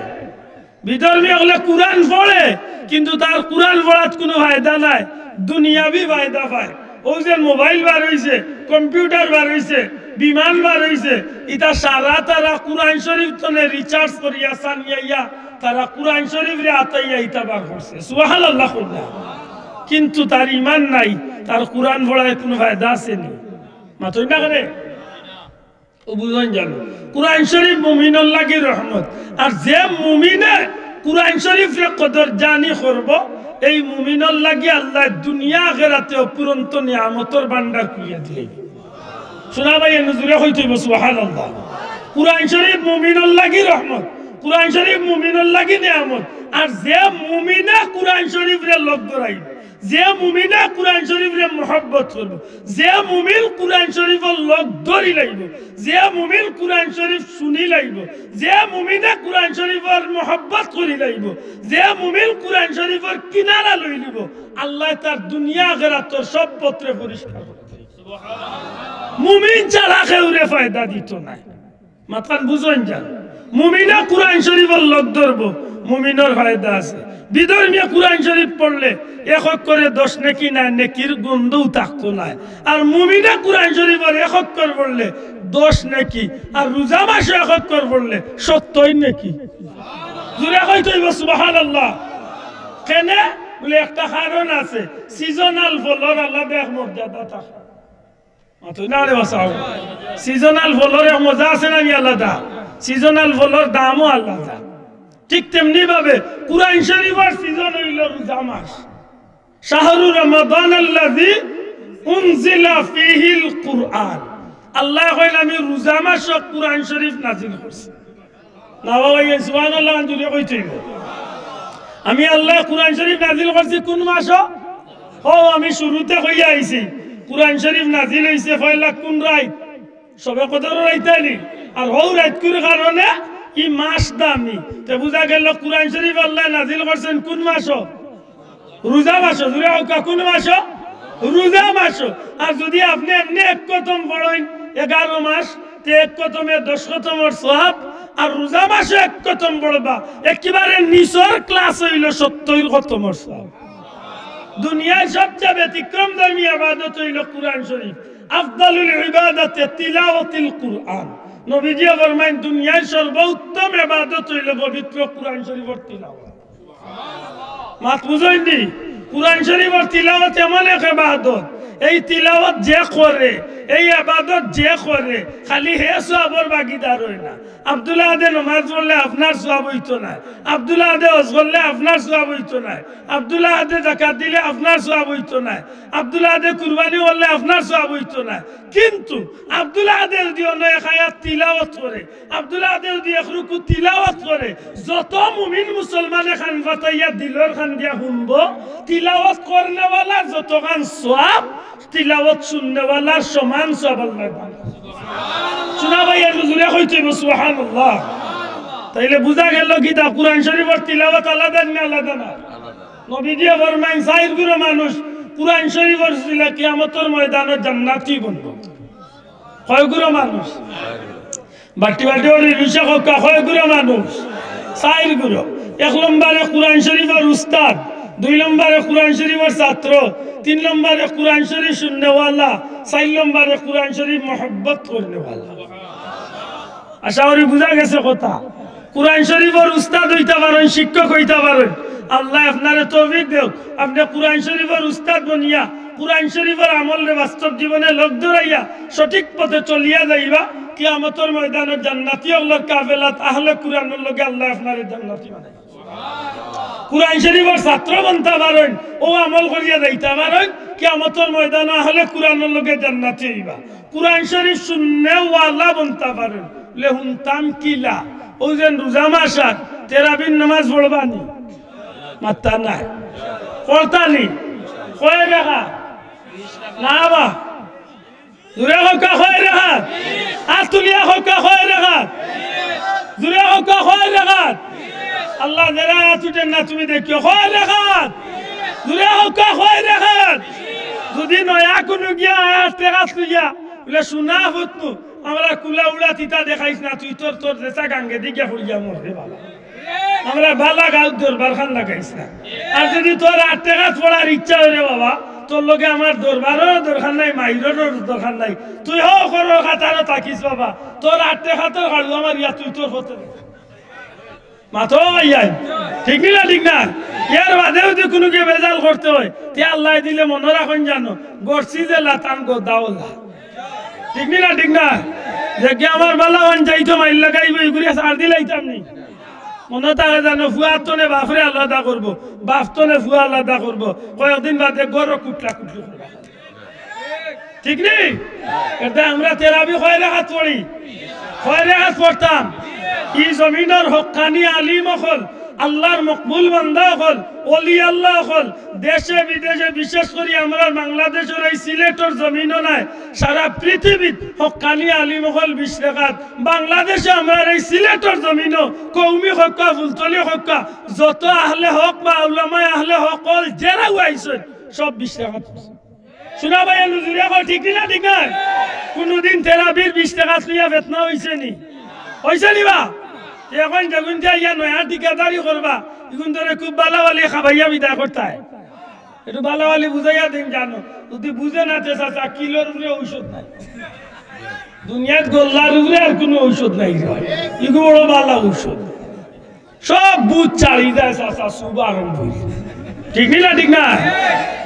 বিধর্মী অকলে কুরআন পড়ে, কিন্তু তার কুরআন পড়াত কুনু ফায়দা নাই, দুনিয়াবি ফায়দা পায়। অউ যে মোবাইল বার অইছে, কম্পিউটার বার অইছে, বিমান বার অইছে, ইতা সারা তারা কুরআন শরীফ তনে recharge করিয়া সানিয়াইয়া তারা কুরআন শরীফরে আতাইয়া ইতা বার করছে। সুবহানাল্লাহ কইলা। কিন্তু তার ইমান নাই, তার কুরআন পড়ায় কুনু ফায়দা আছে নি? মাতইন না কেনে? ও বুঝইন জানো, কুরআন শরীফ মুমিনর লাগি রহমত। আর যে মুমিনে কুরআন শরীফরে কদর জানি করবো, এই মুমিনর লাগি আল্লায় দুনিয়া আখেরাতে অফুরন্ত নিয়ামতর ভান্ডার খুলিয়া দিলাইবো। শুনা ভাই, এনে জুরে কইতে অইবো, সুবহানাল্লাহ। কুরআন শরীফ মুমিনর লাগি রহমত, কুরআন শরীফ মুমিনর লাগি নিয়ামত। আর যে মুমিনে কুরআন শরীফরে লগ ধরাইবো, যে মুমিনে কুরআন শরীফরে মহব্বত করবো, যে মুমিন কুরআন শরীফর লগ ধরি লাইবো, যে মুমিন কুরআন শরীফ শুনি লাইবো, যে মুমিনে কুরআন শরীফর মহব্বত করি লাইবো, যে মুমিন কুরআন শরীফর কিনারা লই লিবো, আল্লায় তার দুনিয়া আখেরাতর সব পথরে পরিষ্কার করি দিবো। মুমিন ছাড়া কেউরে ফায়দা দিতো নায়। মাতখান বুঝইন জান। মুমিনে কুরআন শরীফর লগ ধরবো, মুমিনর ফায়দা আছে। বিধর্মীয়ে কুরআন শরীফ পড়লে এক অক্ষরে দশ নেকি নায়, নেকির গন্ধও থাকতো নায়। আর মুমিনে কুরআন শরীফর এক অক্ষর পড়লে দশ নেকি, আর রোজা মাসো এক অক্ষর পড়লে সত্তইর নেকি। জুরে কইতে অইবো সুবহানাল্লাহ। কেনে? বুলে একটা কারণ আছে, seasonal ফলর আলাদা এক মর্যাদা থাকে। মাতইন না রে বাসাও। Seasonal ফলর এক মজা আছে না নি আলাদা? Seasonal ফলর দামও আলাদা। ঠিক তেমনি ভাবে কুরআন শরীফর season অইলো রোজা মাস। শাহরু রমাদানাল্লাযী উনজিলা ফীহিল কুরআন। আল্লায় কইলা, "আমি রোজা মাসো কুরআন শরীফ নাজিল করছি।" না বাবা, এই সুবহানাল্লাহ জুরে কইতে অইবো। আমি আল্লায় কুরআন শরীফ নাজিল করছি কুন মাসো? ও, আমি শুরুতে কইয়া আইছি, কুরআন শরীফ নাজিল অইছে পয়লা কুন রাইত? শবে কদরর রাইত নি? আর হউ রাইতকুর কারণে ই মাস দামি। তে বুঝা গেল কুরআন শরীফ আল্লায় নাজিল করছেন কুন মাসো? রোজা মাসো। জুরে কউক্কা, কুন মাসো? রোজা মাসো। আর যুদি আপনে এমনে এক খতম পড়ইন এগারো মাস, তে এক খতমে দশ খতমর সওয়াব, আর রোজা মাসো এক খতম পড়বা, একেবারে নিচর class অইলো সত্তইর খতমর সওয়াব। দুনিয়ার সবচেয়ে ব্যতিক্রমধর্মী ইবাদত অইলো কুরআন শরীফ। আফদালুল ইবাদাতে তিলাওয়াতিল কুরআন। নবীজিয়ে ফরমাইন, দুনিয়ার সর্বোত্তম ইবাদত অইলো পবিত্র কুরআন শরীফর তিলাওয়াত। মাত বুঝইন নি? কুরআন শরীফর তিলাওয়াত এমন এক ইবাদত, এই তিলাওয়াত যে করে, এই ইবাদত যে করে, খালি হে সওয়াবর ভাগীদার অয় না। আব্দুল আহাদে নমাজ পড়লে আপনার সওয়াব অইতো নায়, আব্দুল আহাদে হজ করলে আপনার সওয়াব অইতো নায়, আব্দুল আহাদে যাকাত দিলে আপনার সওয়াব অইতো নায়, আব্দুল আহাদে কুরবানি করলে আপনার সওয়াব অইতো নায়। কিন্তু আব্দুল আহাদে যুদি অন্য এক আয়াত তিলাওয়াত করে, আব্দুল আহাদে যুদি এক রুকু তিলাওয়াত করে, যত মুমিন মুসলমানে কান পাতাইয়া দিলর কান দিয়া হুনবো, তিলাওয়াত করনেওয়ালার যতখান সওয়াব, তিলাওয়াত শুননেওয়ালার সমান সওয়াব আল্লায় দান। শুনা ভাই, একটু জুরে কইতে অইবো, সুবহানাল্লাহ। তাইলে বুঝা গেল কিতা, কুরআন শরীফর তিলাওয়াত আলাদা না আলাদা না? নবীজিয়ে ফরমাইন, চাইর গুরু মানুষ কুরআন শরীফর উছিলায় কিয়ামতর ময়দানো জান্নাতি বনবো। কয় গুরু মানুষ? বাটি বাটি ওরে রুশা কউক্কা, কয় গুরু মানুষ? চাইর গুরু। এক নম্বরে কুরআন শরীফর উস্তাদ, দুই নম্বরে কুরআন শরীফর ছাত্র, তিন নম্বরে কুরআন শরীফ শুননেওয়ালা, চাইর নম্বরে কুরআন শরীফ মহব্বত করনেওয়ালা। আশা করি বুঝা গেছে কথা। কুরআন শরীফর উস্তাদ অইতা পারইন, শিক্ষক অইতা পারইন। আল্লায় আপনারে তৌফিক দেউক, আপনে কুরআন শরীফর উস্তাদ বনিয়া, কুরআন শরীফর আমলরে বাস্তব জীবনে লগ ধরাইয়া সঠিক পথে চলিয়া যাইবা। কিয়ামতর ময়দানো জান্নাতি অকলর কাফেলাত আহলে কুরআনর লগে আল্লায় আপনারে জান্নাতি বানাইবা। কুরআন শরীফর ছাত্র বনতা পারইন, অউ আমল করিয়া যাইতা পারইন, কিয়ামতর ময়দানো আহলে কুরআনর লগে জান্নাতি অইবা। কুরআন শরীফ শুননেওয়ালা বনতা পারইন। বুলে, হুনতাম কিলা? অউ যেন রোজা মাস আর তেরাবির নমাজ পড়বা নি? মাতরা নায়। পড়তা নি? কয় রাকাত? না বা। জুরে কউক্কা কয় রাকাত? আত তুলিয়া কউক্কা কয় রাকাত? জুরে কউক্কা কয় রাকাত? আল্লাহ, যেরা আত তুলইন না তুমি দেখিও, কয় রাকাত? জুরে কউক্কা কয় রাকাত? যুদি নয়া কুনু গিয়া আয় আত রাকাত লইয়া, বুলে, "শুনা ফুতনু, আমরা কুলা উড়া তিতা দেখাইস না, তুই তোর, তোর যেতা গাঙ্গেদি গিয়া পড়িয়া মর রে বাবা। আমরা বালা গাউত দরবার খান লাগাইস না। আর যদি তোর আট টেকাত পড়ার ইচ্ছা অয় রে বাবা, তোর লগে আমার দরবারও দরকার নাই, মাইররও দরকার নাই। তুই হকলর কাতারো থাকিস বাবা, তোর আট টেকাতর কাড়ুয়া মারিয়া তুই তোর পথে দে। মাতো ভাইয়াই, ঠিক নি না? ঠিক না? এর বাদে যদি কুনুগিয়ে বেজাল করতে অয়, তে আল্লায় দিলে মনো রাখইন জানো, গড়ছি যে লাতান গদাওলা। ঠিক নি না? ঠিক না? যেগিয়ে আমার বালা অইন যাইতো মাইর লাগাইবো, ইগুরে ছাড় দিলাইতাম নি। মনো থাকে জানো, ফুয়ার তনে বাফরে আলাদা করবো, বাফ তনে ফুয়া আলাদা করবো, কয়েকদিন বাদে ঘরো কুটলা কুটলি করবা। ঠিক নি? এরদায় আমরা তেরাবি কয় রেকাত পড়ি? কয় রেকাত পড়তাম? ই জমিনর হক্কানি আলিম অকল, আল্লার মকবুল বান্দা অকল, অলি আল্লা অকল, দেশে বিদেশে, বিশেষ করি আমরার বাংলাদেশর এই সিলেটর জমিনো নায়, সারা পৃথিবীত হক্কানি আলিম অকল বিশ রেকাত। বাংলাদেশে আমরার এই সিলেটর জমিনো কওমি কউক্কা, ফুলতলি কউক্কা, যত আহলে হক বা উলামায়ে আহলে হক অকল যেরাউ আইছইন, সব বিশ রেকাত পড়ছইন। শুনা ভাই, এনু জুরে কও, ঠিক নি না? ঠিক না? কুনুদিন তেরাবির বিশ রেকাত লইয়া ফেতনা অইছে নি? অইছে নি বা? তে অখন যেগুইন্তে আইয়া নয়া ঠিকাদারি করবা, ইগুইন্তরে খুব বালা বালি খাবাইয়া বিদায় করতায়। একটু বালা বালি বুঝাইয়া দিন জানো। যদি বুঝে না তে চাচা, কিলোর উপরে ঔষধ নাই। দুনিয়াত গল্লার উপরে আর কুনু ঔষধ নাই রে ভাই। ইগু বড় বালা ঔষধ। সব বুঝ ছাড়ি যায় চাচা, শুভ আরম্ভ অইছে। ঠিক নি না? ঠিক না?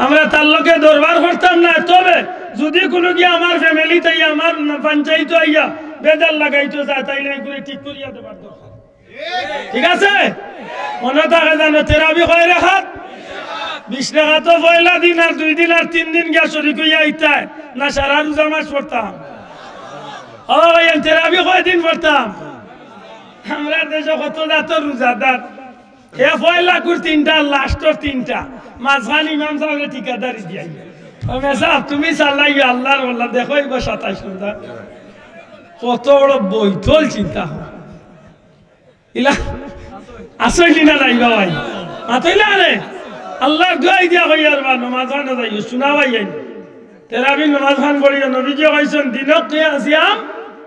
আমরা তার লগে দরবার করতাম না, তবে যদি কুনুগিয়ে আমার ফ্যামিলিত আইয়া, আমার পঞ্চায়েতো আইয়া বেজাল লাগাইতো চায়, তাইলে ইগুরে ঠিক করিয়া দেবার দরকার। ঠিক আছে? মনো থাকে জানো, তেরাবি কয় রেকাত? বিশ রেকাত। তো পয়লা দিন আর দুই দিন আর তিন দিন গিয়া শরিক অইয়া আইতায়, না সারা রুজা মাস পড়তাম? ও ভাই, তেরাবি কয়দিন পড়তাম? আমরার দেশো কত জাতর রুজাদার। হে পয়লাকুর তিনটা, লাস্টর তিনটা, মাঝখান ইমাম সাবরে ঠিকাদারি দিয়াই। ও মেসাব, তুমি চালাইও আল্লার ওয়াল্লা, দেখো এইবার সাতাইশ রোজা। কত বড় বৈতল চিন্তা অয়। ইলা আছইন নি না নাই বা ভাই? মাতইন না রে। আল্লার দোয়াই দিয়া কইয়ার বা, নমাজ খানো যাইও, শুনা ভাই আইন। তেরাবির নমাজ খান পড়িও, নবীজি কইছইন, দিনো কিয়া-, সিয়াম,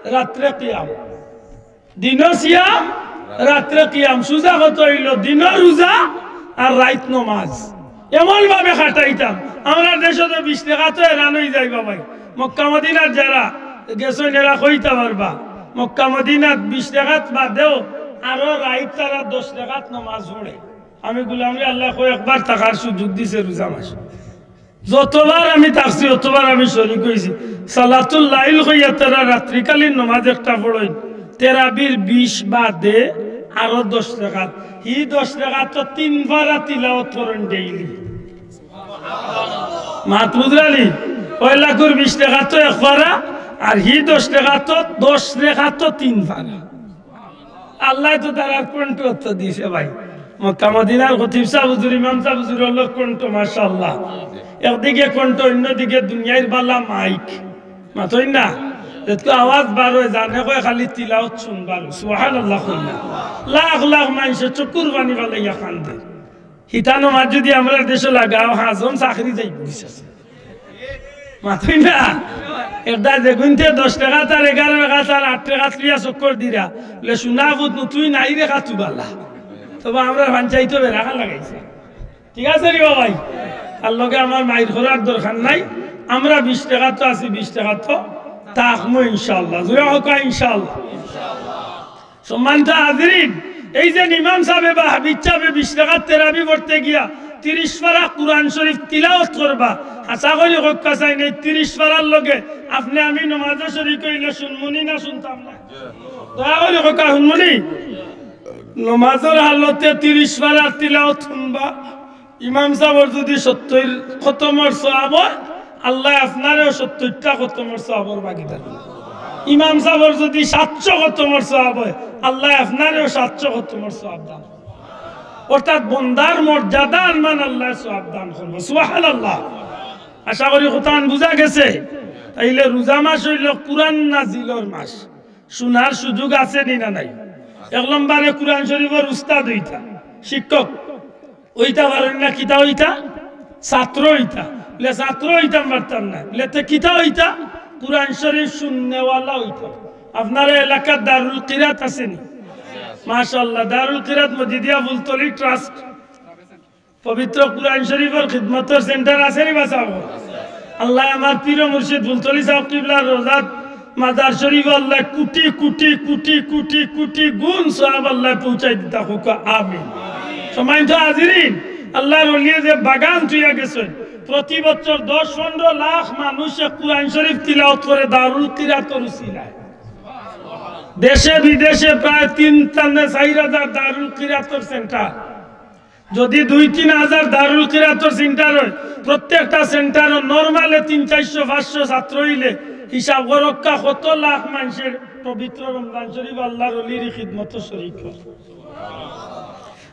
রাত্রে কিয়াম। দিনো সিয়াম, রাত্রে কিয়াম। সুজা কথা অইলো, দিনো রুজা আর রাইত নমাজ। এমন ভাবে কাটাইতাম। আমরার দেশো তো বিশ রেকাতো হেরান অইযাইবা ভাই। মক্কা মদিনাত যারা গেছইন এরা কইতা পারবা, মক্কা মদিনাত বিশ রেকাত বাদেও আরো রাইত তারা দশ রেকাত নমাজ পড়ে। আমি গোলামরে আল্লায় কয়েকবার থাকার সুযোগ দিছে রুজা মাসো। যতবার আমি থাকছি, অতবার আমি শরিক অইছি। সালাতুল লাইল কইয়া তারা রাত্রিকালীন নমাজ একটা পড়ইন, তেরাবির বিশ বাদে আরো দশ রেকাত। হি দশ রেকাতো তিন পারা তিলাওত করইন ডেইলি। মাত বুঝরানি? পয়লাকুর বিশ রেকাতো এক পারা, আর হি দশ রেকাতো, দশ রেকাতো তিন পারা। আল্লায় তো তারার কণ্ঠ তো দিছে ভাই। মক্কা মদিনার খতিব সাব হুজুর, ইমাম সাব হুজুর অকলর কণ্ঠ, মাশাআল্লাহ। একদিকে কণ্ঠ, অইন্যদিকে দুনিয়ার বালা মাইক। মাতইন না? যেতকু আওয়াজ বার অয়, জানে কয় খালি তিলাওত শুনবার। সুবহানাল্লাহ কইন না। লাখ লাখ মানষে চকুর পানি ফালাইয়া কান্দে। হিতা নমাজ যদি আমরার দেশো লাগাও, হাজম চাকরি যাইবো, বিশ্বাস। মাতইন না? এরদায় যেগুইন্তে দশ রেকাত আর এগারো রেকাত আর আট রেকাত লইয়া চক্কর দিরা, বলে, "সোনা পুত, তুই নাই রে কাতু বালা।" তবে আমরার পঞ্চায়েতো বেড়া খান লাগাইছে। ঠিক আছে রে বা ভাই? তার লগে আমার মাইর করার দরকার নাই। আমরা বিশ রেকাতো আছি, বিশ রেকাতো থাকমু ইনশাআল্লাহ। জুরে কউক্কা ইনশাআল্লাহ। সম্মানিত হাজিরিন, এই যে ইমাম সাবে বা হাফিজ সাবে বিশ রেকাত তেরাবি পড়তে গিয়া তিরিশ পারা কুরআন শরিফ তিলাওত করবা, হাছা করি কউক্কা চাইন, এই তিরিশ পারার লগে আপনে আমি নমাজো শরিক অইলে শুনমুনি না শুনতাম না? দয়া করি কউক্কা, শুনমুনি? নমাজর হালতে তিরিশ পারার তিলাওত শুনবা, ইমাম সাবর যদি সত্তইর খতমর সওয়াব অয়, আল্লায় আপনারেও সত্তইরটা খতমর সওয়াবর ভাগিদার। ইমাম সাবর যদি সাতশো খতমর সওয়াব অয়, আল্লায় আপনারেও সাতশো খতমর সওয়াব দান। অর্থাৎ বন্দার মর্যাদা আনমান আল্লায় সওয়াব দান করবো। সুবহানাল্লাহ। আশা করি কথাখান বুঝা গেছে। তাইলে রুজা মাস অইলো কুরআন নাজিলর মাস। শুনার সুযোগ আছে নি না নাই? এক নম্বরে কুরআন শরিফর উস্তাদ অইতা, শিক্ষক। অইতা পারইন না, কিতা অইতা? ছাত্র অইতা। বলে, "ছাত্র অইতাম পারতাম না।" বলে, "তে কিতা অইতা?" কোরআন শরীফ শুননেওয়ালা অইতো। আপনারা এলাকার দারুল কিরাত আছেনি? মাশাআল্লাহ, দারুল কিরাত মজিদিয়া ফুলতলি ট্রাস্ট পবিত্র কোরআন শরীফর খিদমতর সেন্টার আছেনি বা সাব? আল্লাহ আমার পীর মুর্শিদ ফুলতলি সাব কিবলার রোজাত মাজার শরীফ আল্লাহ কোটি কোটি কোটি কোটি কোটি গুণ সওয়াব আল্লাহ পৌঁছাই দিতা হোক, আমিন। সম্মানিত হাজিরিন, আল্লাহর ওলিয়ে যে বাগান থুইয়া গেছেন, প্রতি বছর দশ পনেরো লাখ মানুষে কোরআন শরীফ তিলাওয়াত করে দারুল কিরাতর উসিলায়। দেশে বিদেশে প্রায় তিন চার হাজার দারুল কিরাতর সেন্টার। যদি দুই তিন হাজার দারুল কিরাতর সেন্টার হয়, প্রত্যেকটা সেন্টারও নরমালে তিন চারশো পাঁচশো ছাত্র হইলে হিসাব করক্কা কত লাখ মানুষের পবিত্র রমজান শরীফ আল্লাহর ওলির খিদমত শরীক হয়।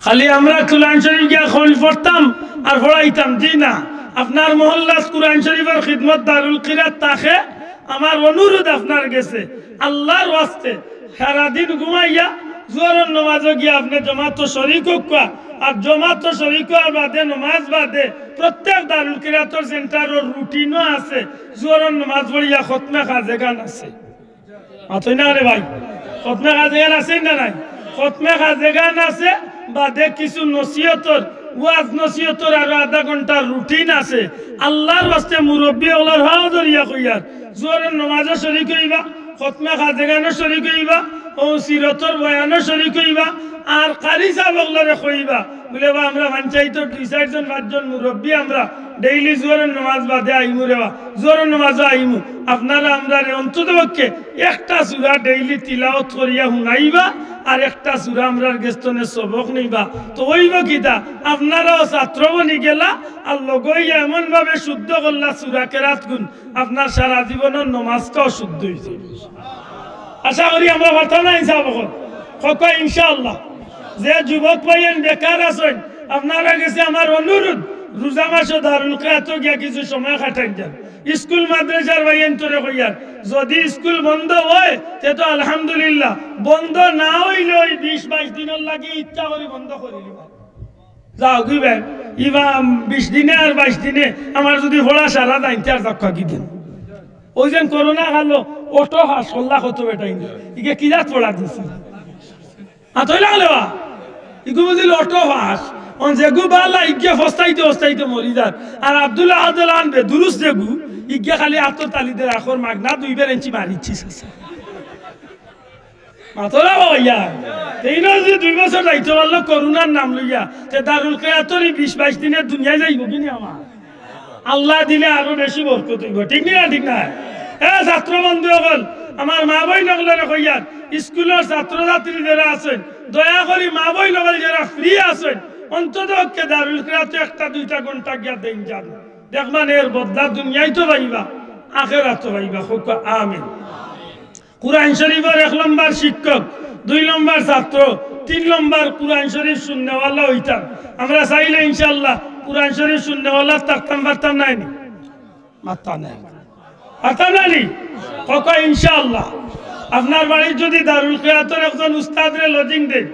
খালি আমরা কোরআন শরীফ গিয়া খোল পড়তাম আর পড়াইতাম, জি না। আপনার মহল্লাত কোরআন শরীফর খিদমত দারুল কিরাত থাকে, আমার অনুরোধ আপনার গেছে, আল্লাহর ওয়াস্তে সারাদিন ঘুমাইয়া জোহরর নমাজও গিয়া আপনি জমাতো শরীক হউক্কা, আর জমাতো শরীক হওয়ার বাদে নমাজ বাদে প্রত্যেক দারুল কিরাতর সেন্টারর রুটিনও আছে, জোহরর নমাজ পড়িয়া খতমে খাজেগান আছে। মাতই না রে ভাই, খতমে খাজেগান আছে না নাই? খতমে খাজেগান আছে, বাদে কিছু নসিহতর, ওয়াজ নসিহতর আরো আধা ঘন্টার রুটিন আছে। আল্লাহর ওয়াস্তে মুরব্বি অকলর হাও ধরিয়া কইয়ার, জোহরর নমাজও শরীক হইবা, খতমে খাজেগানও শরীক হইবা, ও সিরতর বয়ানও শরীক হইবা, আর কারি সাব অকলরে কইবা, বুলে বা আমরা পঞ্চায়েতর দুই চারজন পাঁচজন মুরব্বি আমরা ডেইলি জোহরর নমাজ বাদে আইমু রে বা, জোহরর নমাজও আইমু। আপনারা আমরারে অন্তত পক্ষে একটা সূরা ডেইলি তিলাওয়াত করিয়া হুনাইবা, আর একটা সূরা আমরার গেছ থনে সবক নিবা। তো অইবো কিতা, আপনারাও ছাত্র বনি গেলা, আর লগে অইয়া এমন ভাবে শুদ্ধ করলা সূরা কেরাত গুন, আপনার সারা জীবনর নমাজটাও শুদ্ধ অইছে। আশা করি আমরা পারতাম না ইনশাআল্লাহ। কউক্কা ইনশাআল্লাহ। যে যুবক ভাইয়াইন বেকার আছইন, আপনারা গেছে আমার অনুরোধ, রোজা মাসো দারুল কিরাতো গিয়া কিছু সময় কাটাইন যান। স্কুল মাদ্রাসার ভাইয়াইনতরে কইয়ার, যদি স্কুল বন্ধ হয়, তে তো আলহামদুলিল্লাহ, বন্ধ না হইলে ওই বিশ বাইশ দিনর লাগি ইচ্ছা করি বন্ধ করি দিবা। যাও কি ভাই, ইবা বিশ দিনে আর বাইশ দিনে আমার যদি পড়া সারা যাইতে আর দক্ষ কি দিন। ওই যেন করোনা গেল, অটো পাস করলা কত বেটাইন, ইগে কিরাত পড়া দিছি। আতই লাগলে বা? ইগু বুঝিল অটো পাস। অন যেগু বালা ইগে ফস্তাইতে ফস্তাইতে মরি যার। আর আব্দুল্লাহ আব্দুল আনবে দুরুস যেগু, ইগে খালি আতো তালি দের আখর মাগনা দুইবার ইঞ্চি মারিচ্ছিস আছে। মাতরা বাবা ইয়া। তেইনও যদি দুই বছর যাইতে পারলো করোনার নাম লইয়া, তে দারুল কিরাতর ই বিশ বাইশ দিনের দুনিয়া যাইব কি নি আমার? আল্লাহ দিলে আরো বেশি বরকত হইব, ঠিক নি না? ঠিক না? এ ছাত্র বন্ধু অকল, আমার মা বইন অকলরে কইয়ার, স্কুলর ছাত্র ছাত্রী যেরা আছইন, দয়া করি মা বইন অকল যেরা ফ্রি আছইন, অন্তত পক্ষে দারুল কিরাতো একটা দুইটা ঘন্টা গিয়া দেইন যান। দেখবান এর বদলা দুনিয়াত তো পাইবা, আখেরাতো পাইবা। কউক্কা আমিন। কোরআন শরীফর এক নম্বর শিক্ষক, দুই নম্বর ছাত্র, তিন নম্বর কোরআন শরীফ শুননেওয়ালা অইতাম। আমরা চাইলে ইনশাআল্লাহ কোরআন শরীফ শুননেওয়ালা থাকতাম পারতাম নায় নি? মাতরা নাই। পারতাম না নি? কউক্কা ইনশাআল্লাহ। আপনার বাড়িত যদি দারুল কিরাতর একজন উস্তাদরে লজিং দেইন,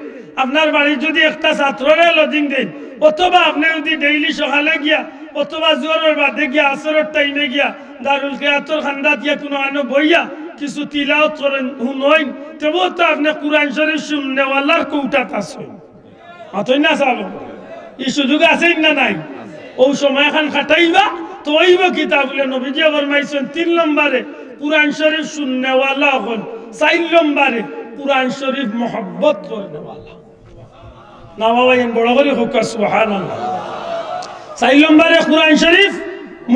আপনার বাড়িত যদি একটা ছাত্ররে লজিং দেইন, অথবা আপনে যদি ডেইলি সকালে গিয়া অথবা জোহরর বাদে গিয়া, আসরর টাইমে গিয়া, দারুল কিরাতর কান্দাত গিয়া কুনু আনো বইয়া কিছু তিলাওয়াত করইন, হুনইন, তেবো তো আপনে কোরআন শরীফ শুননেওয়ালার কউটাত আছইন। মাতইন না সাব? ই সুযোগ আছে না নাই? অউ সময়খান কাটাইবা, তো অইব কিতা বুলে নবীজিয়ে ফরমাইছইন, তিন নম্বরে কোরআন শরীফ শুননেওয়ালা অকল, চাইর নম্বরে কোরআন শরীফ মহব্বত করনেওয়ালা। না বাবা, এন বড় করি কউক্কা, সুবহানাল্লাহ। চাইর নম্বরে কোরআন শরীফ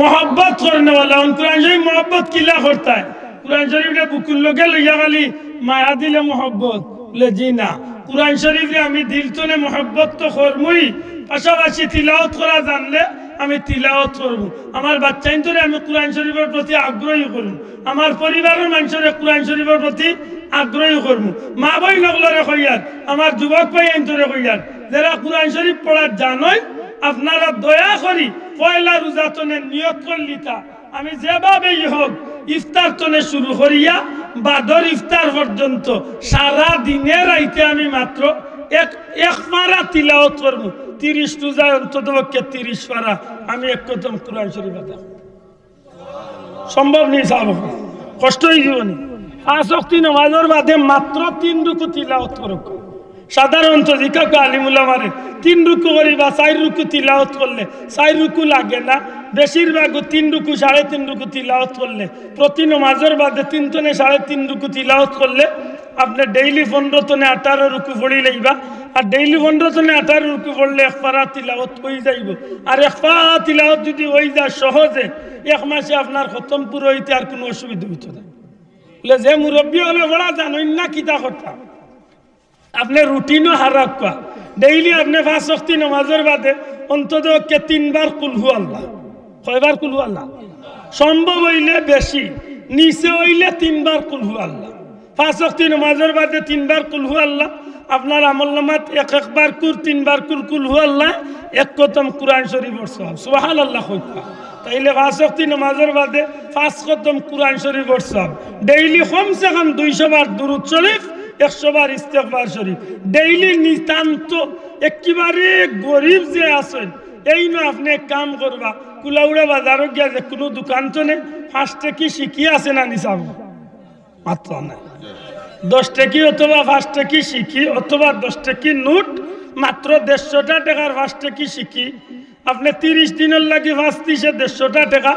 মহব্বত করনেওয়ালা। অন কোরআন শরীফ মহব্বত কিলা করতায়? কোরআন শরীফরে বুকুর লগে লইয়া খালি মায়া দিলে মহব্বত? বুলে, জি না। কোরআন শরীফরে আমি দিল তনে মহব্বত তো করমুই, পাশাপাশি তিলাওয়াত করা জানলে আমি তিলাওয়াত করমু। আমার বাচ্চাইন্তরে আমি কোরআন শরীফর প্রতি আগ্রহী করমু। আমার পরিবারর মানষরে কোরআন শরীফর প্রতি আগ্রহী করমু। মা বইন অকলরে কইয়ার, আমার যুবক ভাইয়াইন্তরে কইয়ার, যেরা কোরআন শরীফ পড়া জানইন, আপনারা দয়া করি পয়লা রোজা তনে নিয়ত করিলিতা, আমি যেভাবেই হোক ইফতার তনে শুরু করিয়া বাদর ইফতার পর্যন্ত সারা দিনে রাইতে আমি মাত্র এক, এক পারা তিলাওয়াত করমু। তিরিশ রোজায় অন্তত পক্ষে তিরিশ পারা আমি এক খতম কোরআন শরীফ আদায়। সম্ভব নি সাব? কষ্ট অইযিবো নি? পাঁচ ওয়াক্তি নমাজর বাদে মাত্র তিন রুকু তিলাওত করউক্কা। সাধারণত জিকাউক্কা আলিম উলামারে, তিন রুকু করি বা চাইর রুকু তিলাওত করলে, চাইর রুকু লাগে না, বেশিরভাগ তিন রুকু, সাড়ে তিন রুকু তিলাওত করলে, প্রতি নমাজর বাদে তিন তনে সাড়ে তিন রুকু তিলাওত করলে, আপনে ডেইলি পনরো তনে আঠারো রুকু পড়ি লাইবা। আর ডেইলি পনরো তনে আঠারো রুকু পড়লে এক পারা তিলাওত অইযাইবো। আর এক পারা তিলাওত যুদি অইযায় সহজে, এক মাসে আপনার খতম পুরা অইতে আর কুনু অসুবিধা অইতো নায়। বুলে, যে মুরব্বি অকলে পড়া জানইন না, কিতা করতা? আপনে রুটিনও হারাউক্কা। ডেইলি আপনে পাঁচ ওয়াক্তি নমাজর বাদে অন্তত পক্ষে তিনবার কুলহু আল্লাহ। কয়বার কুলহু আল্লাহ? সম্ভব অইলে বেশি, নিচে অইলে তিনবার কুলহু আল্লাহ। পাঁচ ওয়াক্তি নমাজর বাদে তিনবার কুলহু আল্লাহ। আপনার আমলনামাত এক একবার কুর, তিনবার কুর কুলহু আল্লাহ, এক খতম কুরআন শরীফর সওয়াব। সুবহানাল্লাহ কউক্কা। তাইলে পাঁচ ওয়াক্তি নমাজর বাদে পাঁচ খতম কুরআন শরীফর সওয়াব। ডেইলি কমসে কম দুইশো বার দুরুদ শরীফ, একশো বার ইস্তেগফার শরীফ। ডেইলি নিতান্ত একেবারে গরিব যে আছইন, এইন আপনে এক কাম করবা, কুলাউড়া বাজারো গিয়া যেকুনু দোকান তনে পাঁচ টেকি সিকি আছে না নি চাইবা? মাত্র না। দশ টেকি অথবা পাঁচ টেকি সিকি অথবা দশ টেকি নোট, মাত্র দেড়শোটা টেকার পাঁচ টেকি সিকি। আপনে তিরিশ দিনর লাগি পাঁচ তিরিশে দেড়শোটা টেকা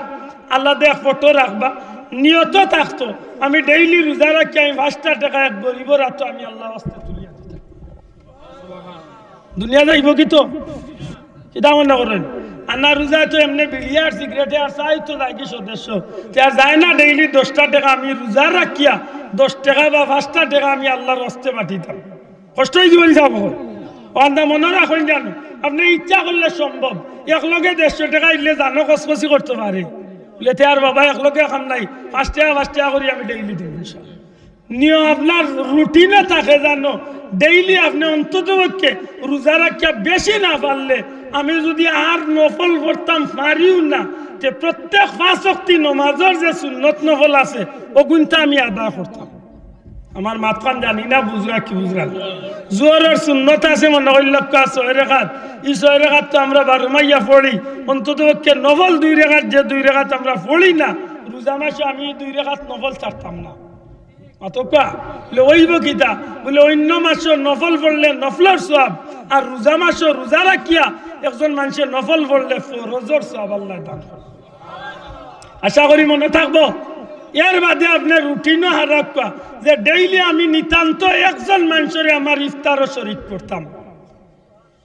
আলাদা এক পটো রাখবা। নিয়ত থাকতো, আমি ডেইলি রোজা রাখি, আমি পাঁচটা টেকা এক গরিবর আতো আমি আল্লার ওয়াস্তে তুলিয়া দিতাম। দুনিয়া যাইবো কি তো? কিতা মনে করইন? আনা রোজায় তো এমনে বিড়িয়ে আর সিগারেটে আর চায় তো যায় কি সদস্য। তে আর যায় না, ডেইলি দশটা টেকা আমি রোজা রাখিয়া দশ টেকা বা পাঁচটা টেকা আমি আল্লার ওয়াস্তে পাঠাইতাম। কষ্ট অইযিবো নি চাইবা? অখানতা মনো রাখইন জানো, আপনে ইচ্ছা করলে সম্ভব। একলগে দেড়শো টেকা ইলে জানো কসকসি করতো পারে। বুলে, তে আর বাবা একলগে কাম নাই, পাঁচ টেকা পাঁচ টেকা করি আমি ডেইলি দিমু ইনশাআল্লাহ। নিয়ম আপনার রুটিনে থাকে জানো, ডেইলি আপনে অন্তত পক্ষে রোজা রাখিয়া বেশি না পারলে, আমি যুদি আর নফল পড়তাম পারিও না, তে প্রত্যেক পাঁচ ওয়াক্তি নমাজর যে সুন্নত নফল আছে, অগুইনতা আমি আদায় করতাম। আমার মাতখান জানি না বুঝরা কি বুঝরা না। জোহরর সুন্নত আছে মনো করিলাউক্কা ছয় রেকাত, ই ছয় রেকাত তো আমরা বারো মাইয়া পড়ি, অন্তত পক্ষে নফল দুই রেকাত, যে দুই রেকাত আমরা পড়ি না, রোজা মাসো আমি দুই রেকাত নফল ছাড়তাম না। মাতউক্কা? বুলে, অইবো কিতা? বুলে, অইন্য মাসো নফল পড়লে নফলর সওয়াব, আর রোজা মাসো রোজা রাখিয়া একজন মানষে নফল পড়লে ফরজর সওয়াব আল্লায় দান করে। আশা করি মনো থাকবো। এর বাদে আপনে রুটিনও হারাউক্কা যে ডেইলি আমি নিতান্ত একজন মানষরে আমার ইফতারো শরিক করতাম।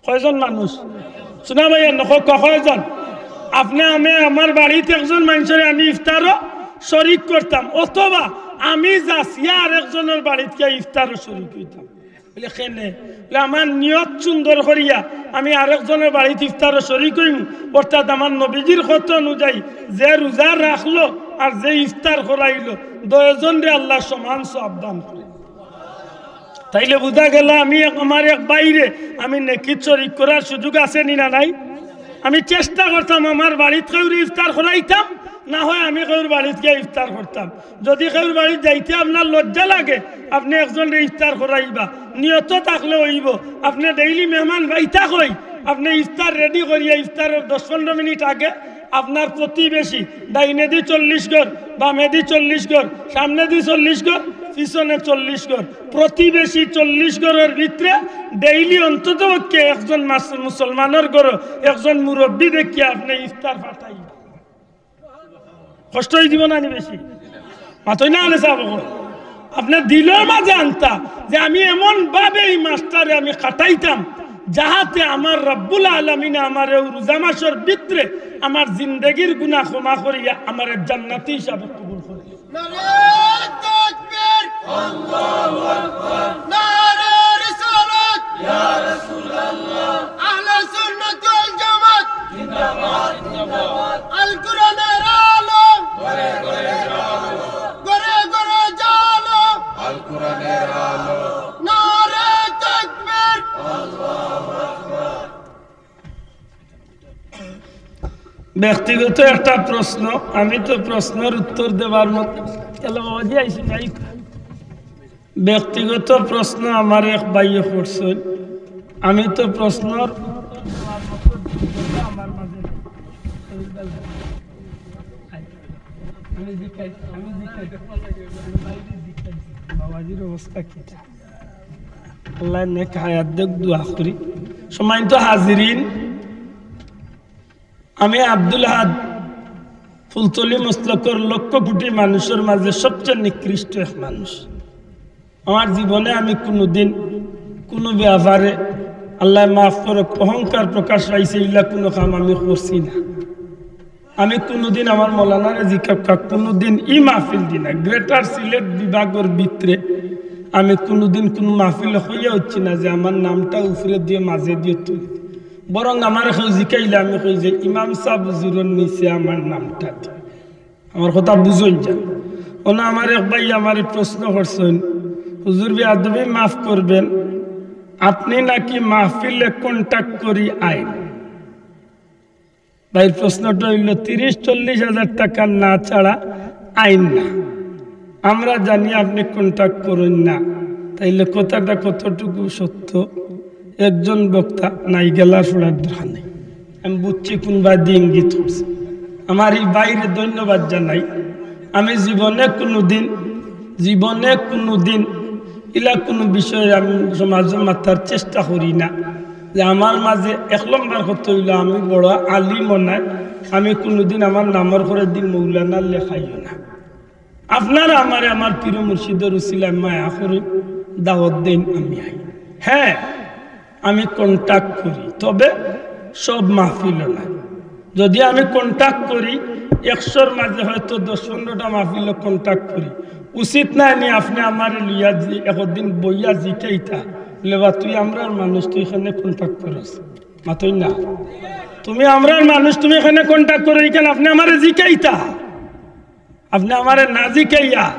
কয়জন মানুষ? শুনা ভাই, নকউক্কা কয়জন? আপনে আমি আমার বাড়িত একজন মানষরে আমি ইফতারো শরিক করতাম, অথবা আমি যাচিয়া আরেকজনর বাড়িত গিয়া ইফতারো শরিক অইতাম। বুলে, কেনে? বুলে, আমার নিয়ত সুন্দর করিয়া আমি আরেকজনর বাড়িত ইফতারো শরিক অইমু, অর্থাৎ আমার নবীজির কথা অনুযায়ী যে রোজা রাখলো আর যে ইফতার করাইলো, দুইজনরে আল্লায় সমান সওয়াব দান করে। তাইলে বুঝা গেল, আমি এক, আমার এক ভাইরে আমি নেকিত শরিক করার সুযোগ আছে নি না নাই? আমি চেষ্টা করতাম আমার বাড়িত কেউরে ইফতার করাইতাম, না হয় আমি কেউর বাড়িত গিয়া ইফতার করতাম। যুদি কেউর বাড়িত যাইতে আপনার লজ্জা লাগে, আপনে একজনরে ইফতার করাইবা, নিয়ত থাকলে অইবো। আপনে ডেইলি মেহমান পাইতা কই, আপনে ইফতার রেডি করিয়া ইফতারর দশ পনরো মিনিট আগে আপনার প্রতিবেশী, ডাইনেদি চল্লিশ ঘর, বামেদি চল্লিশ ঘর, সামনেদি চল্লিশ ঘর, পিছনে চল্লিশ ঘর, প্রতিবেশী চল্লিশ ঘরর ভিতরে ডেইলি অন্তত পক্ষে একজন মাস-, মুসলমানর ঘরো একজন মুরব্বি দেখিয়া আপনে ইফতার পাঠাইবা। কষ্ট অইযিবো না নি বেশি? মাতইন না রে চাইবা। আপনে দিলর মাঝে আনতা যে আমি এমন ভাবে ই মাসটারে আমি কাটাইতাম, যাহাতে আমার রব্বুল আলামিনে আমারে অউ রোজা মাসর ভিতরে আমার জিন্দেগির গুনা ক্ষমা করিয়া আমারে জান্নাতি হিসাবে কবুল করে। নারায়ে তাকবীর। আল্লাহু আকবার। নারায়ে রিসালাত। ইয়া রাসূলুল্লাহ। আহলে সুন্নাত ওয়াল জামাত। জিন্দাবাদ, জিন্দাবাদ। আল কোরআনের আলো। ঘরে ঘরে আলো। ঘরে ঘরে জালো। আল কোরআনের আলো। নারায়ে তাকবীর। আল্লাহু আকবার। ব্যক্তিগত একটা প্রশ্ন, আমি তো প্রশ্নর উত্তর দেবার মতো, এলা বাবাজি আইছে নাই? ব্যক্তিগত প্রশ্ন আমার এক ভাইয়ে করছইন, আমি তো প্রশ্নর উত্তর দেবার মতো যোগ্যতা আমার মাঝে নাই। আমি জিকাই, আমি জিকাই, আমি বাইরে জিকাই। বাবাজির অবস্থা কিতা? আল্লাহ নেক হায়াত দেখ, দোয়া করি। সম্মানিত হাজিরিন, আমি আব্দুল আহাদ ফুলতলি মসলকর লক্ষ কোটি মানুষর মাঝে সবচেয়ে নিকৃষ্ট এক মানুষ। আমার জীবনে আমি কুনুদিন কুনু ব্যাপারে, আল্লাহ মাফ করুক, অহংকার প্রকাশ পাইছে, ইলা কুনু কাম আমি করছি না। আমি কুনুদিন আমার মৌলানারে জিকাউক্কা, কুনুদিন ই মাহফিল দি না, গ্রেটার সিলেট বিভাগর ভিতরে আমি কুনুদিন কুনু মাহফিল অইয়া অইছি না যে আমার নামটা উপরে দিয়া মাঝে দিয়া তুলি। বরং আমারে কেউ জিকাইলে আমি কই যে ইমাম সাব হুজুরর নিচে আমার নামটা দি। আমার কথা বুঝইন যান। অনো আমার এক ভাই আমারে প্রশ্ন করছইন, "হুজুর, বেয়াদবি মাফ করবেন, আপনি নাকি মাহফিলে কন্ট্যাক্ট করি আইন?" ভাইর প্রশ্নটা অইলো, তিরিশ চল্লিশ হাজার টাকা না ছাড়া আইন না। আমরা জানি আপনি কন্ট্যাক্ট করইন না, তাইলে কথাটা কতটুকু সত্য? একজন বক্তা নাই, গেলা শুনার দরকার নাই। আমি বুঝছি কোন বায়দি ইঙ্গিত করছে। আমার ই ভাইরে ধন্যবাদ জানাই। আমি জীবনে কুনুদিন, জীবনে কুনুদিন ইলা কুনু বিষয়ে আমি সমাজো মাতার চেষ্টা করি না। যে আমার মাঝে এক নম্বর কথা অইলো আমি বড় আলিমও নায়, আমি কুনুদিন আমার নামর উপরে দি মৌলানা লেখাইও না। আপনারা আমারে আমার পীর মুর্শিদর উসিলায় মায়া করি, দাওয়াত দেইন, আমি আই। হ্যাঁ, আমি কন্ট্যাক্ট করি, তবে সব মাহফিলো নায়। যদি আমি কন্ট্যাক্ট করি, একশোর মাঝে হয়তো দশ পনেরোটা মাহফিলো কন্ট্যাক্ট করি। উচিত নায় নি আপনে আমারে লইয়া যে একদিন বইয়া জিকাইতা, বলে, "বা, তুই আমরার মানুষ, তুই কেনে কন্ট্যাক্ট করস?" মাতইন না। "তুমি আমরার মানুষ, তুমি কেনে কন্ট্যাক্ট করো, ইখান আপনে আমারে জিকাইতা?" আপনে আমারে না জিকাইয়া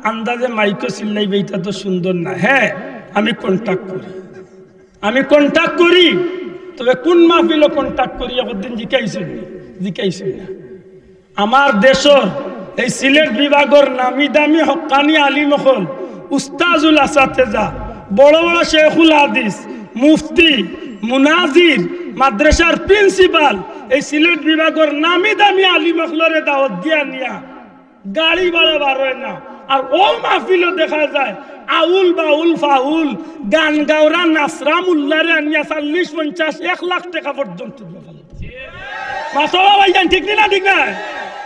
আন্দাজে মাইকো চিল্লাইবা, ইটা তো সুন্দর না। হ্যাঁ, আমি কন্ট্যাক্ট করি, আমি কন্ট্যাক্ট করি, তবে কোন মাহফিলো কন্ট্যাক্ট করি একদিন জিকাইছইন নি? জিকাইছইন না। আমার দেশর এই সিলেট বিভাগর নামি দামি হক্কানি আলিম অকল, উস্তাজুল আসাতেজা, বড় বড় শেখুল হাদিস, মুফতি, মুনাজির, মাদ্রাসার প্রিন্সিপাল, এই সিলেট বিভাগর নামি দামি আলিম অকলরে দাওয়াত দিয়া নিয়া গাড়ি ভাড়া বারয় না। আর অউ মাহফিলো দেখা যায় আউল বাউল ফাউল গান গাওরা নাসরা মুল্লারে আনিয়া চল্লিশ পঞ্চাশ এক লাখ টেকা পর্যন্ত দিয়া ফেলে। মাতবা ভাইজান, ঠিক নি না? ঠিক না?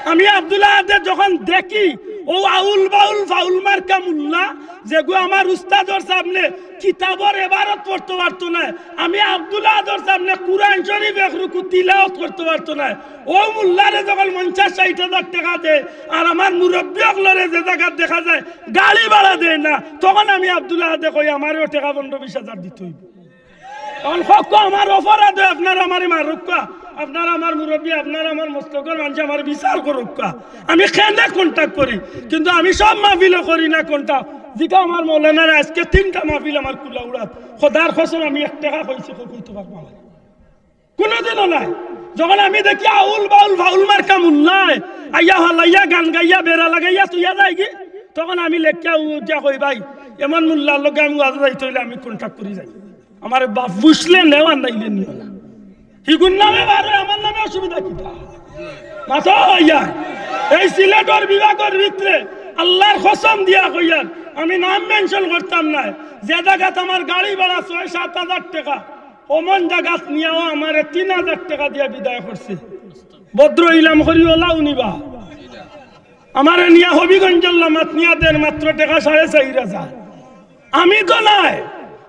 আমি আব্দুল আহাদে যখন দেখি অউ আউল বাউল ফাউল মার্কা মুল্লা, যেগু আমার উস্তাদর সামনে কিতাবর এবারত পড়তো পারতো নায়, আমি আব্দুল আহাদর সামনে কুরআন শরীফ এক রুকু তিলাওয়াত করতো পারতো নায়, অউ মুল্লারে যখন পঞ্চাশ ষাইট হাজার টেকা দেয়, আর আমার মুরব্বি অকলরে যে জাগাত দেখা যায় গাড়ি ভাড়া দেয় না, তখন আমি আব্দুল আহাদে কই, "আমারেও টেকা পনরো বিশ হাজার দিতে অইবো।" তখন কউক্কা আমার অপরাধ অয়, আপনারা আমারে মারউক্কা, আপনারা আমার মুরব্বি, আপনারা আমার মসলকর মানষে আমারে বিচার করউক্কা। আমি কেনে কন্ট্যাক্ট করি, কিন্তু আমি সব মাহফিলো করি না কন্ট্যাক্ট। যেটা আমার মৌলানারা আইজকে তিনটা মাহফিল আমার কুলাউড়াত, খোদার কসম আমি এক টেকা কইছি, কই কইতো পারবা না। কুনুদিনও নায়। যখন আমি দেখি আউল বাউল ফাউল মার্কা মুল্লায় আইয়া হালাইয়া গান গাইয়া বেড়া লাগাইয়া থইয়া যায়গি, তখন আমি লেখিয়া উঠিয়া কই, "ভাই, এমন মুল্লার লগে আমি ওয়াজো যাইতে অইলে আমি কন্ট্যাক্ট করি যাই। আমারে বাপ বুঝলে নেও আর নাইলে নিও না।" হিগুর নামে বারয়, আমার নামে অসুবিধা কিতা? মাতবা ভাইজান, এই সিলেটর বিভাগর ভিতরে আল্লার কসম দিয়া কইয়ার, আমি নাম মেনশন করতাম নায়, যে জাগাত আমার গাড়ি ভাড়া ছয় সাত হাজার টেকা, অমন জাগাত নিয়াও আমারে তিন হাজার টেকা দিয়া বিদায় করছে। ভদ্র ইলাম করি অলাউ নিবা। আমারে নিয়া হবিগঞ্জর লামাত নিয়া দের মাত্র টেকা সাড়ে চাইর হাজার। আমি তো নায়,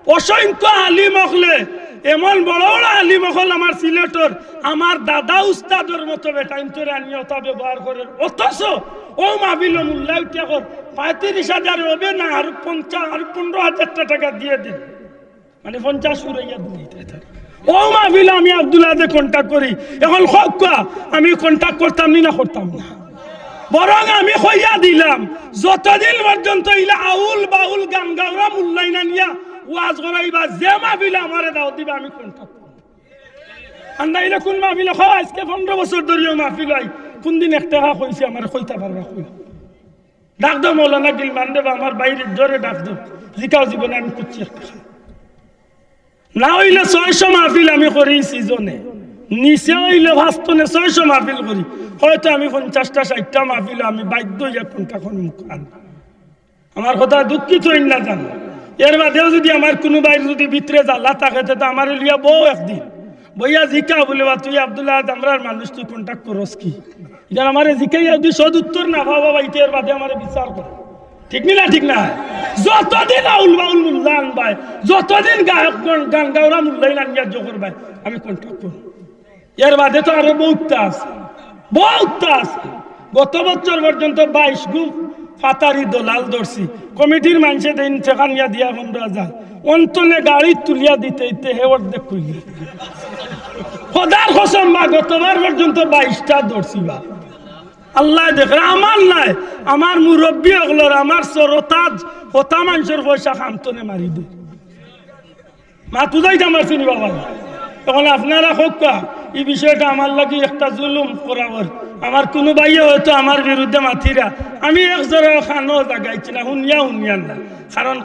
অসংখ্য আলিম অকলে, এমন বড় বড় আলিম অকল আমার সিলেটর, আমার দাদা উস্তাদর মতো বেটাইন্তরে আনিয়া অতা ব্যবহার করের। অথচ অউ মাহফিলো মুল্লা উঠিয়া কর, পঁয়ত্রিশ হাজার অইবে না, আর পঞ্চাশ, আর পনরো হাজার টেকা দিয়া দিন। মানে পঞ্চাশ ফুরাইয়া দিন। অউ মাহফিলো আমি আব্দুল আহাদে কন্ট্যাক্ট করি। এখন কউক্কা, আমি কন্ট্যাক্ট করতাম নি না করতাম না? বরং আমি কইয়া দিলাম, যতদিন পর্যন্ত ইলা আউল বাউল গান গাওরা মুল্লাইন আনিয়া ওয়াজ করাইবা, যে মাহফিলো আমারে দাওয়াত দিবা, আমি কন্ট্যাক্ট করমু। আর নাইলে কুন মাহফিলো, কও, আইজকে পনরো বছর ধরি অউ মাহফিলো আই, কুনদিন এক টেকা কইছি, আমারে কইতা পারবা কই? ডাক দেও মৌলানা গিলমান দেবা, আমার ভাইরে জোরে ডাক দেও, জিকাও জীবনে আমি কুচ্ছি এক টেকা। না অইলে ছয়শো মাহফিল আমি করি সিজনে। নিচে অইলে পাঁচতনে ছয়শো মাহফিল করি, হয়তো আমি পঞ্চাশটা ষাইটটা মাহফিল আমি বাধ্য অইয়া কন্ট্রাক্টর মুখ আনি। আমার কথা দুঃখিত অইন না জানো। এর বাদেও যদি আমার কুনু ভাইর যদি ভিতরে জ্বালা থাকে, তে তো আমারে লইয়া বও একদিন। বইয়া জিকা বুলে, "বা তুই আব্দুল্লাহ আহাদ আমরার মানুষ, তুই কন্ট্রাক্ট করস কি?" ইখান আমারে জিকাইয়া যদি সদ উত্তর না পাও বা, ইতে এর বাদে আমারে বিচার করো। ঠিক নি না? ঠিক না? যতদিন আউল বাউল মুল্লা আনবায়, যতদিন গায়ক গান, গান গাওরা মুল্লাইন আনিয়া জোর করবায়, আমি কন্ট্রাক্ট করমু। এর বাদে তো আরো বউততা আছে, বউততা আছে। গত বছর পর্যন্ত বাইশ গু ফাতারি দলাল ধরছি। কমিটির মানষে দেইন টেকা নিয়া দিয়া পনরো হাজার। অন্তনে গাড়িত তুলিয়া দিতে দিতে হে অর্ধেক কইলে। খোদার কসম বা, গতবার পর্যন্ত বাইশটা ধরছি বা। আল্লায় দেখরা, আমার নায়, আমার মুরব্বি অকলর, আমার সরতাজ, হতা মানষর পয়সা খামতনে মারি দে। মাত বুঝাইতাম পারছি নি বাবা? অখন আপনারা কউক্কা, ই বিষয়টা আমার লাগি একটা জুলুম করা অর। আমার কুনু ভাইয়ে হয়তো আমার বিরুদ্ধে মাতিরা, আমি এক জোড়া কানো জাগাইছি না, হুনিয়া হুনিয়ার না। কারণ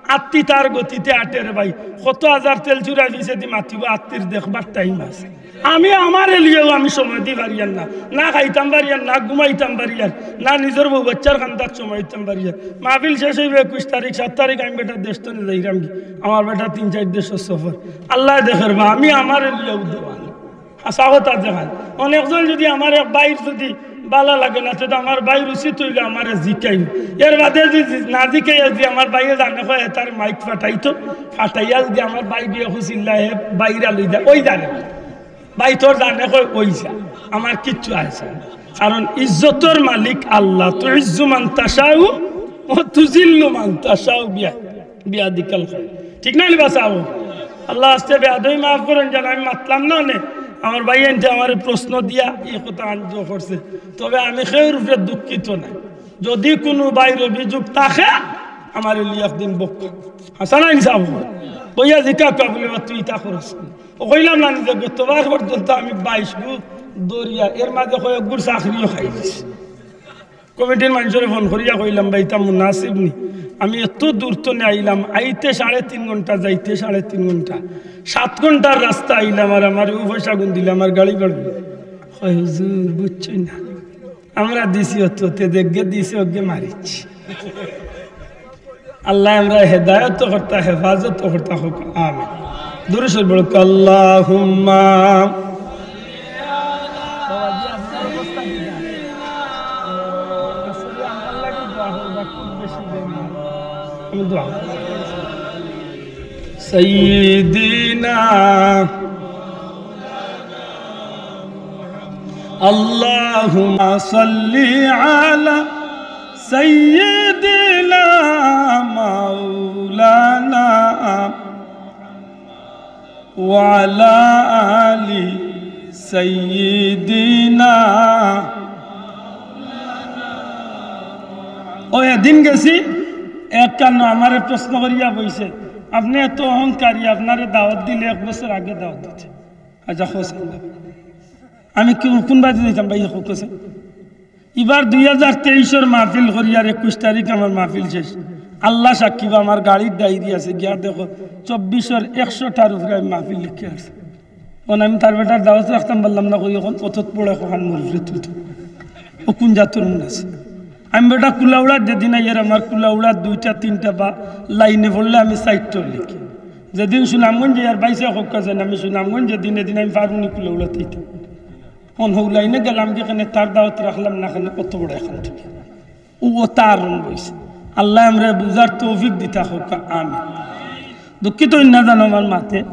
আত্তি তার গতিতে আটের ভাই, কত হাজার তেল চুরা পিছেদি মাতিবো, আত্তির দেখবার টাইম আছে। আমি আমারে লইয়াও আমি সময় দি পারিয়ার না, না খাইতাম পারিয়ার, না ঘুমাইতাম পারিয়ার, না নিজর বউ বাচ্চার কান্দাত সময় দিতাম পারিয়ার। মাহফিল শেষ অইবো একুশ তারিখ, সাত তারিখ আমি বেটা দেশ তনে যাইরাম গি, আমার বেটা তিন চাইর দেশর সফর। আল্লায় দেখরা বা, আমি আমারে লইয়াও দেওয়ান। হাছা কথা যেখান, অনেকজন যদি আমার এক ভাইর যদি ভালা লাগে না, তে তো আমার ভাইর উচিত অইলো আমারে জিকাইন। এর বাদে যদি না জিকাইয়া যদি আমার ভাইয়ে জানে কয়, "এ তার মাইক ফাটাইতো, ফাটাইয়া যদি আমার ভাই বিয়ে খুশিল্লা, হে বাইরা লই যা, ওই জানে না। ভাই তোর জানে কয়, ওই যা, আমার কিচ্ছু আছে না।" কারণ ইজ্জতর মালিক আল্লাহ, তুইজ্জু মান তাশাউ ওয়া তুজিল্লু মান তাশাউ বিয়া-, বিয়াদিকাল খাইর। ঠিক না নি বা সাব? আল্লাহ আস্তে বেয়াদবি মাফ করইন, যেন আমি মাতলাম না অনে। আমার ভাইয়াইন্তে আমারে প্রশ্ন দিয়া ই কথা আনতে করছে। তবে আমি কেউর উপরে দুঃখিত নায়। যদি কুনু ভাইর অভিযোগ থাকে, আমারে লইয়া একদিন বউক্কা। হাছা নায় নি সাব? বইয়া জিকাউক্কা বুলে, "বা তুই ইতা করস?" ও কইলাম না নি যে গতবার পর্যন্ত আমি বাইশ গু ধরিয়া, এর মাঝে কয়েক গুর চাকরিও খাইলিছি। কমিটির মানষরে ফোন করিয়া কইলাম, "ভাই, ইতা মুনাসিব নি? আমি এত দূর তনে আইলাম, আইতে সাড়ে তিন ঘন্টা, যাইতে সাড়ে তিন ঘন্টা, সাত ঘন্টার রাস্তা আইলাম, আর আমারে অউ পয়সা গুন দিলে আমার গাড়ি বাড়বে।" কয়, "হুজুর, বুঝছইন না, আমরা দিছি অত, তে দেখগে দিছে, অগে মারিছি।" আল্লায় আমরারে হেদায়ত করতা, হেফাজত করতা কউক্কা, আমিন। দুরূদ শরীফ পড়ুক্কা, আল্লাহুম্মা। আমি দোয়া। সাইয়্যিদিনা। আল্লাহুম্মা সাল্লি আলা সাইয়্যিদিনা মাওলানা ওয়া আলা আলি সাইয়্যিদিনা। ও এদিন গেছি, এক কানো আমারে প্রশ্ন করিয়া বইছে, "আপনে এত অহংকারী, আপনারে দাওয়াত দিলে এক বছর আগে দাওয়াত দিতে।" আচ্ছা, হোসেন, আমি কি কোন বাজে দিতাম ভাই, হোক হোসেন? ইবার দুই হাজার তেইশর মাহফিল করিয়ার একুশ তারিখ আমার মাহফিল শেষ। আল্লাহ সাক্ষী বা, আমার গাড়ির ডায়েরি আছে, গিয়া দেখো, চব্বিশর একশোটার উপরে আমি মাহফিল লেখি আছে। অখন আমি তার বেটার দাওয়াত রাখতাম পারলাম না, কই অখন অতত বড় অখন মোর উপরে তুলতো। ও কোন জাতর মুনাসিব? আমি বেটা কুলাউড়াত যেদিন আইয়ার, আমার কুলাউড়াত দুইটা তিনটা বা লাইনে পড়লে আমি চাইরটা লেখি। যেদিন সুনামগঞ্জ যাইয়ার, ভাইসাব কউক্কা যেন, আমি সুনামগঞ্জ যেদিন, এদিন আমি পারমু নি কুলাউড়াত আইতাম। অখন হউ লাইনে গেলাম গি কেনে, তার দাওয়াত রাখলাম না কেনে, অত বড় অখন তুলি। ও, ও তার রং বইছে। আল্লায় আমরারে বুঝার তৌফিক দিতা কউক্কা, আমিন। দুঃখিত অইন না জানো আমার মাতে,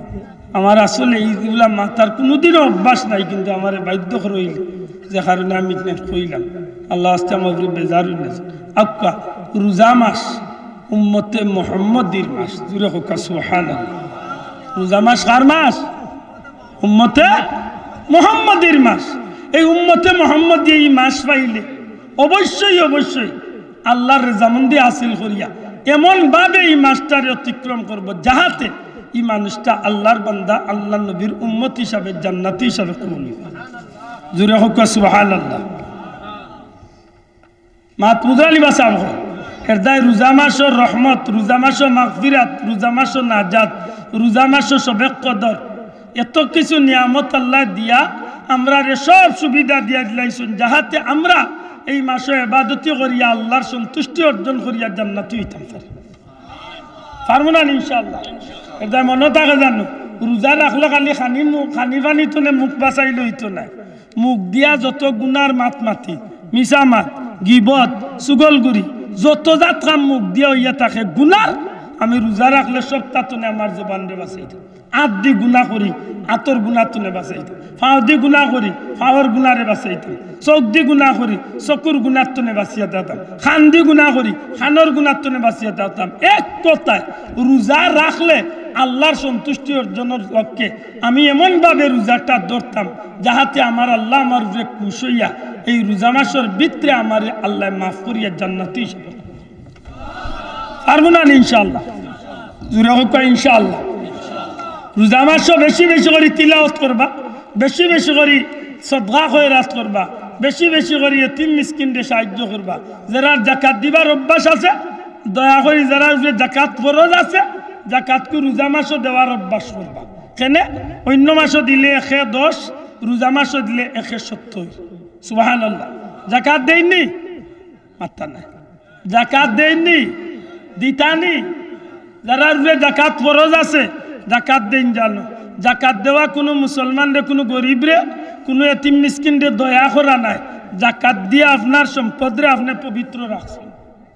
আমার আসলে ইগুলা মাতার কুনুদিনও অভ্যাস নাই, কিন্তু আমারে বাধ্য করা অইল, যে কারণে আমি ইখান কইলাম। আল্লাহ আস্তে আমার উপরে বেজার অইন না। আউক্কা, রোজা মাস, উম্মতে মোহাম্মদীর মাস, জুরে কউক্কা সুবহানাল্লাহ। রোজা মাস কার মাস? উম্মতে মোহাম্মদীর মাস। এই উম্মতে মোহাম্মদী এই মাস পাইলে অবশ্যই, অবশ্যই আল্লাহর রেজামন্দি হাসিল করিয়া এমন ভাবে এই মাসটারে অতিক্রম করব, যাহাতে এই মানুষটা আল্লাহর বান্দা, আল্লাহর নবীর উম্মত হিসাবে, জান্নাতি হিসাবে কবুল অইব। জুরে কউক্কা সুবহানাল্লাহ। মাত বুঝরা নি বা সাব? এর দায় রোজা মাসর রহমত, রোজা মাসর মাগফিরাত, রোজা মাসর নাজাত, রোজা মাসর শবে কদর, এত কিছু নিয়ামত আল্লায় দিয়া আমরারে সব সুবিধা দিয়া দিলাইছইন, যাহাতে আমরা এই মাসো ইবাদতি করিয়া আল্লার সন্তুষ্টি অর্জন করিয়া জান্নাতি অইতাম পারি। পারমু না নি ইনশাআল্লাহ? এরদায় মনো থাকে জানো, রোজা রাখলে খালি খানি মু-, খানি পানি তনে মুখ বাচাইলে অইতো নায়। মুখ দিয়া যত গুনার মাত মাতি, মিছা মাত, গিবত, চুগলখুরি, যত জাত কাম মুখ দিয়া অইয়া থাকে গুনার, আমি রোজা রাখলে সবতা তনে আমার জবানরে বাচাইতাম। আত দি গুনা করি, আতর গুনা তনে বাচাইতাম। পাও দি গুনা করি, পাওর গুনারে বাচাইতাম। চউখ দি গুনা করি, চকুর গুনা তনে বাচিয়া থাকতাম। কান দি গুনা করি, কানর গুনা তনে বাচিয়া থাকতাম। এক কথায়, রোজা রাখলে আল্লার সন্তুষ্টি অর্জনর লক্ষ্যে আমি এমনভাবে রোজাটা ধরতাম, যাহাতে আমার আল্লা আমার উপরে খুশ অইয়া এই রোজা মাসর ভিতরে আমারে আল্লায় মাফ করিয়া জান্নাতি হিসাবে। পারমু না নি ইনশাআল্লাহ? জোরে কউক্কা ইনশাআল্লাহ। রোজা মাসো বেশি বেশি করি তিলাওত করবা, বেশি বেশি করি সদকা খয়রাত করবা, বেশি বেশি করি এতিম মিসকিনরে সাহায্য করবা। যেরার জাকাত দিবার অভ্যাস আছে, দয়া করি যেরার উপরে জাকাত ফরজ আছে, জাকাতগু রোজা মাসো দেওয়ার অভ্যাস করবা। কেনে? অইন্য মাসো দিলে একে দশ, রোজা মাসো দিলে একে সত্তইর। সুবহানাল্লাহ। জাকাত দেইন নি? মাতরা নায়। জাকাত দেইন নি? দিতা নি? যেরার উপরে জাকাত ফরজ আছে, জাকাত দেইন জানো। জাকাত দেওয়া কুনু মুসলমানরে, কুনু গরিবরে, কুনু এতিম মিসকিনরে দয়া করা নায়। জাকাত দিয়া আপনার সম্পদরে আপনে পবিত্র রাখছইন।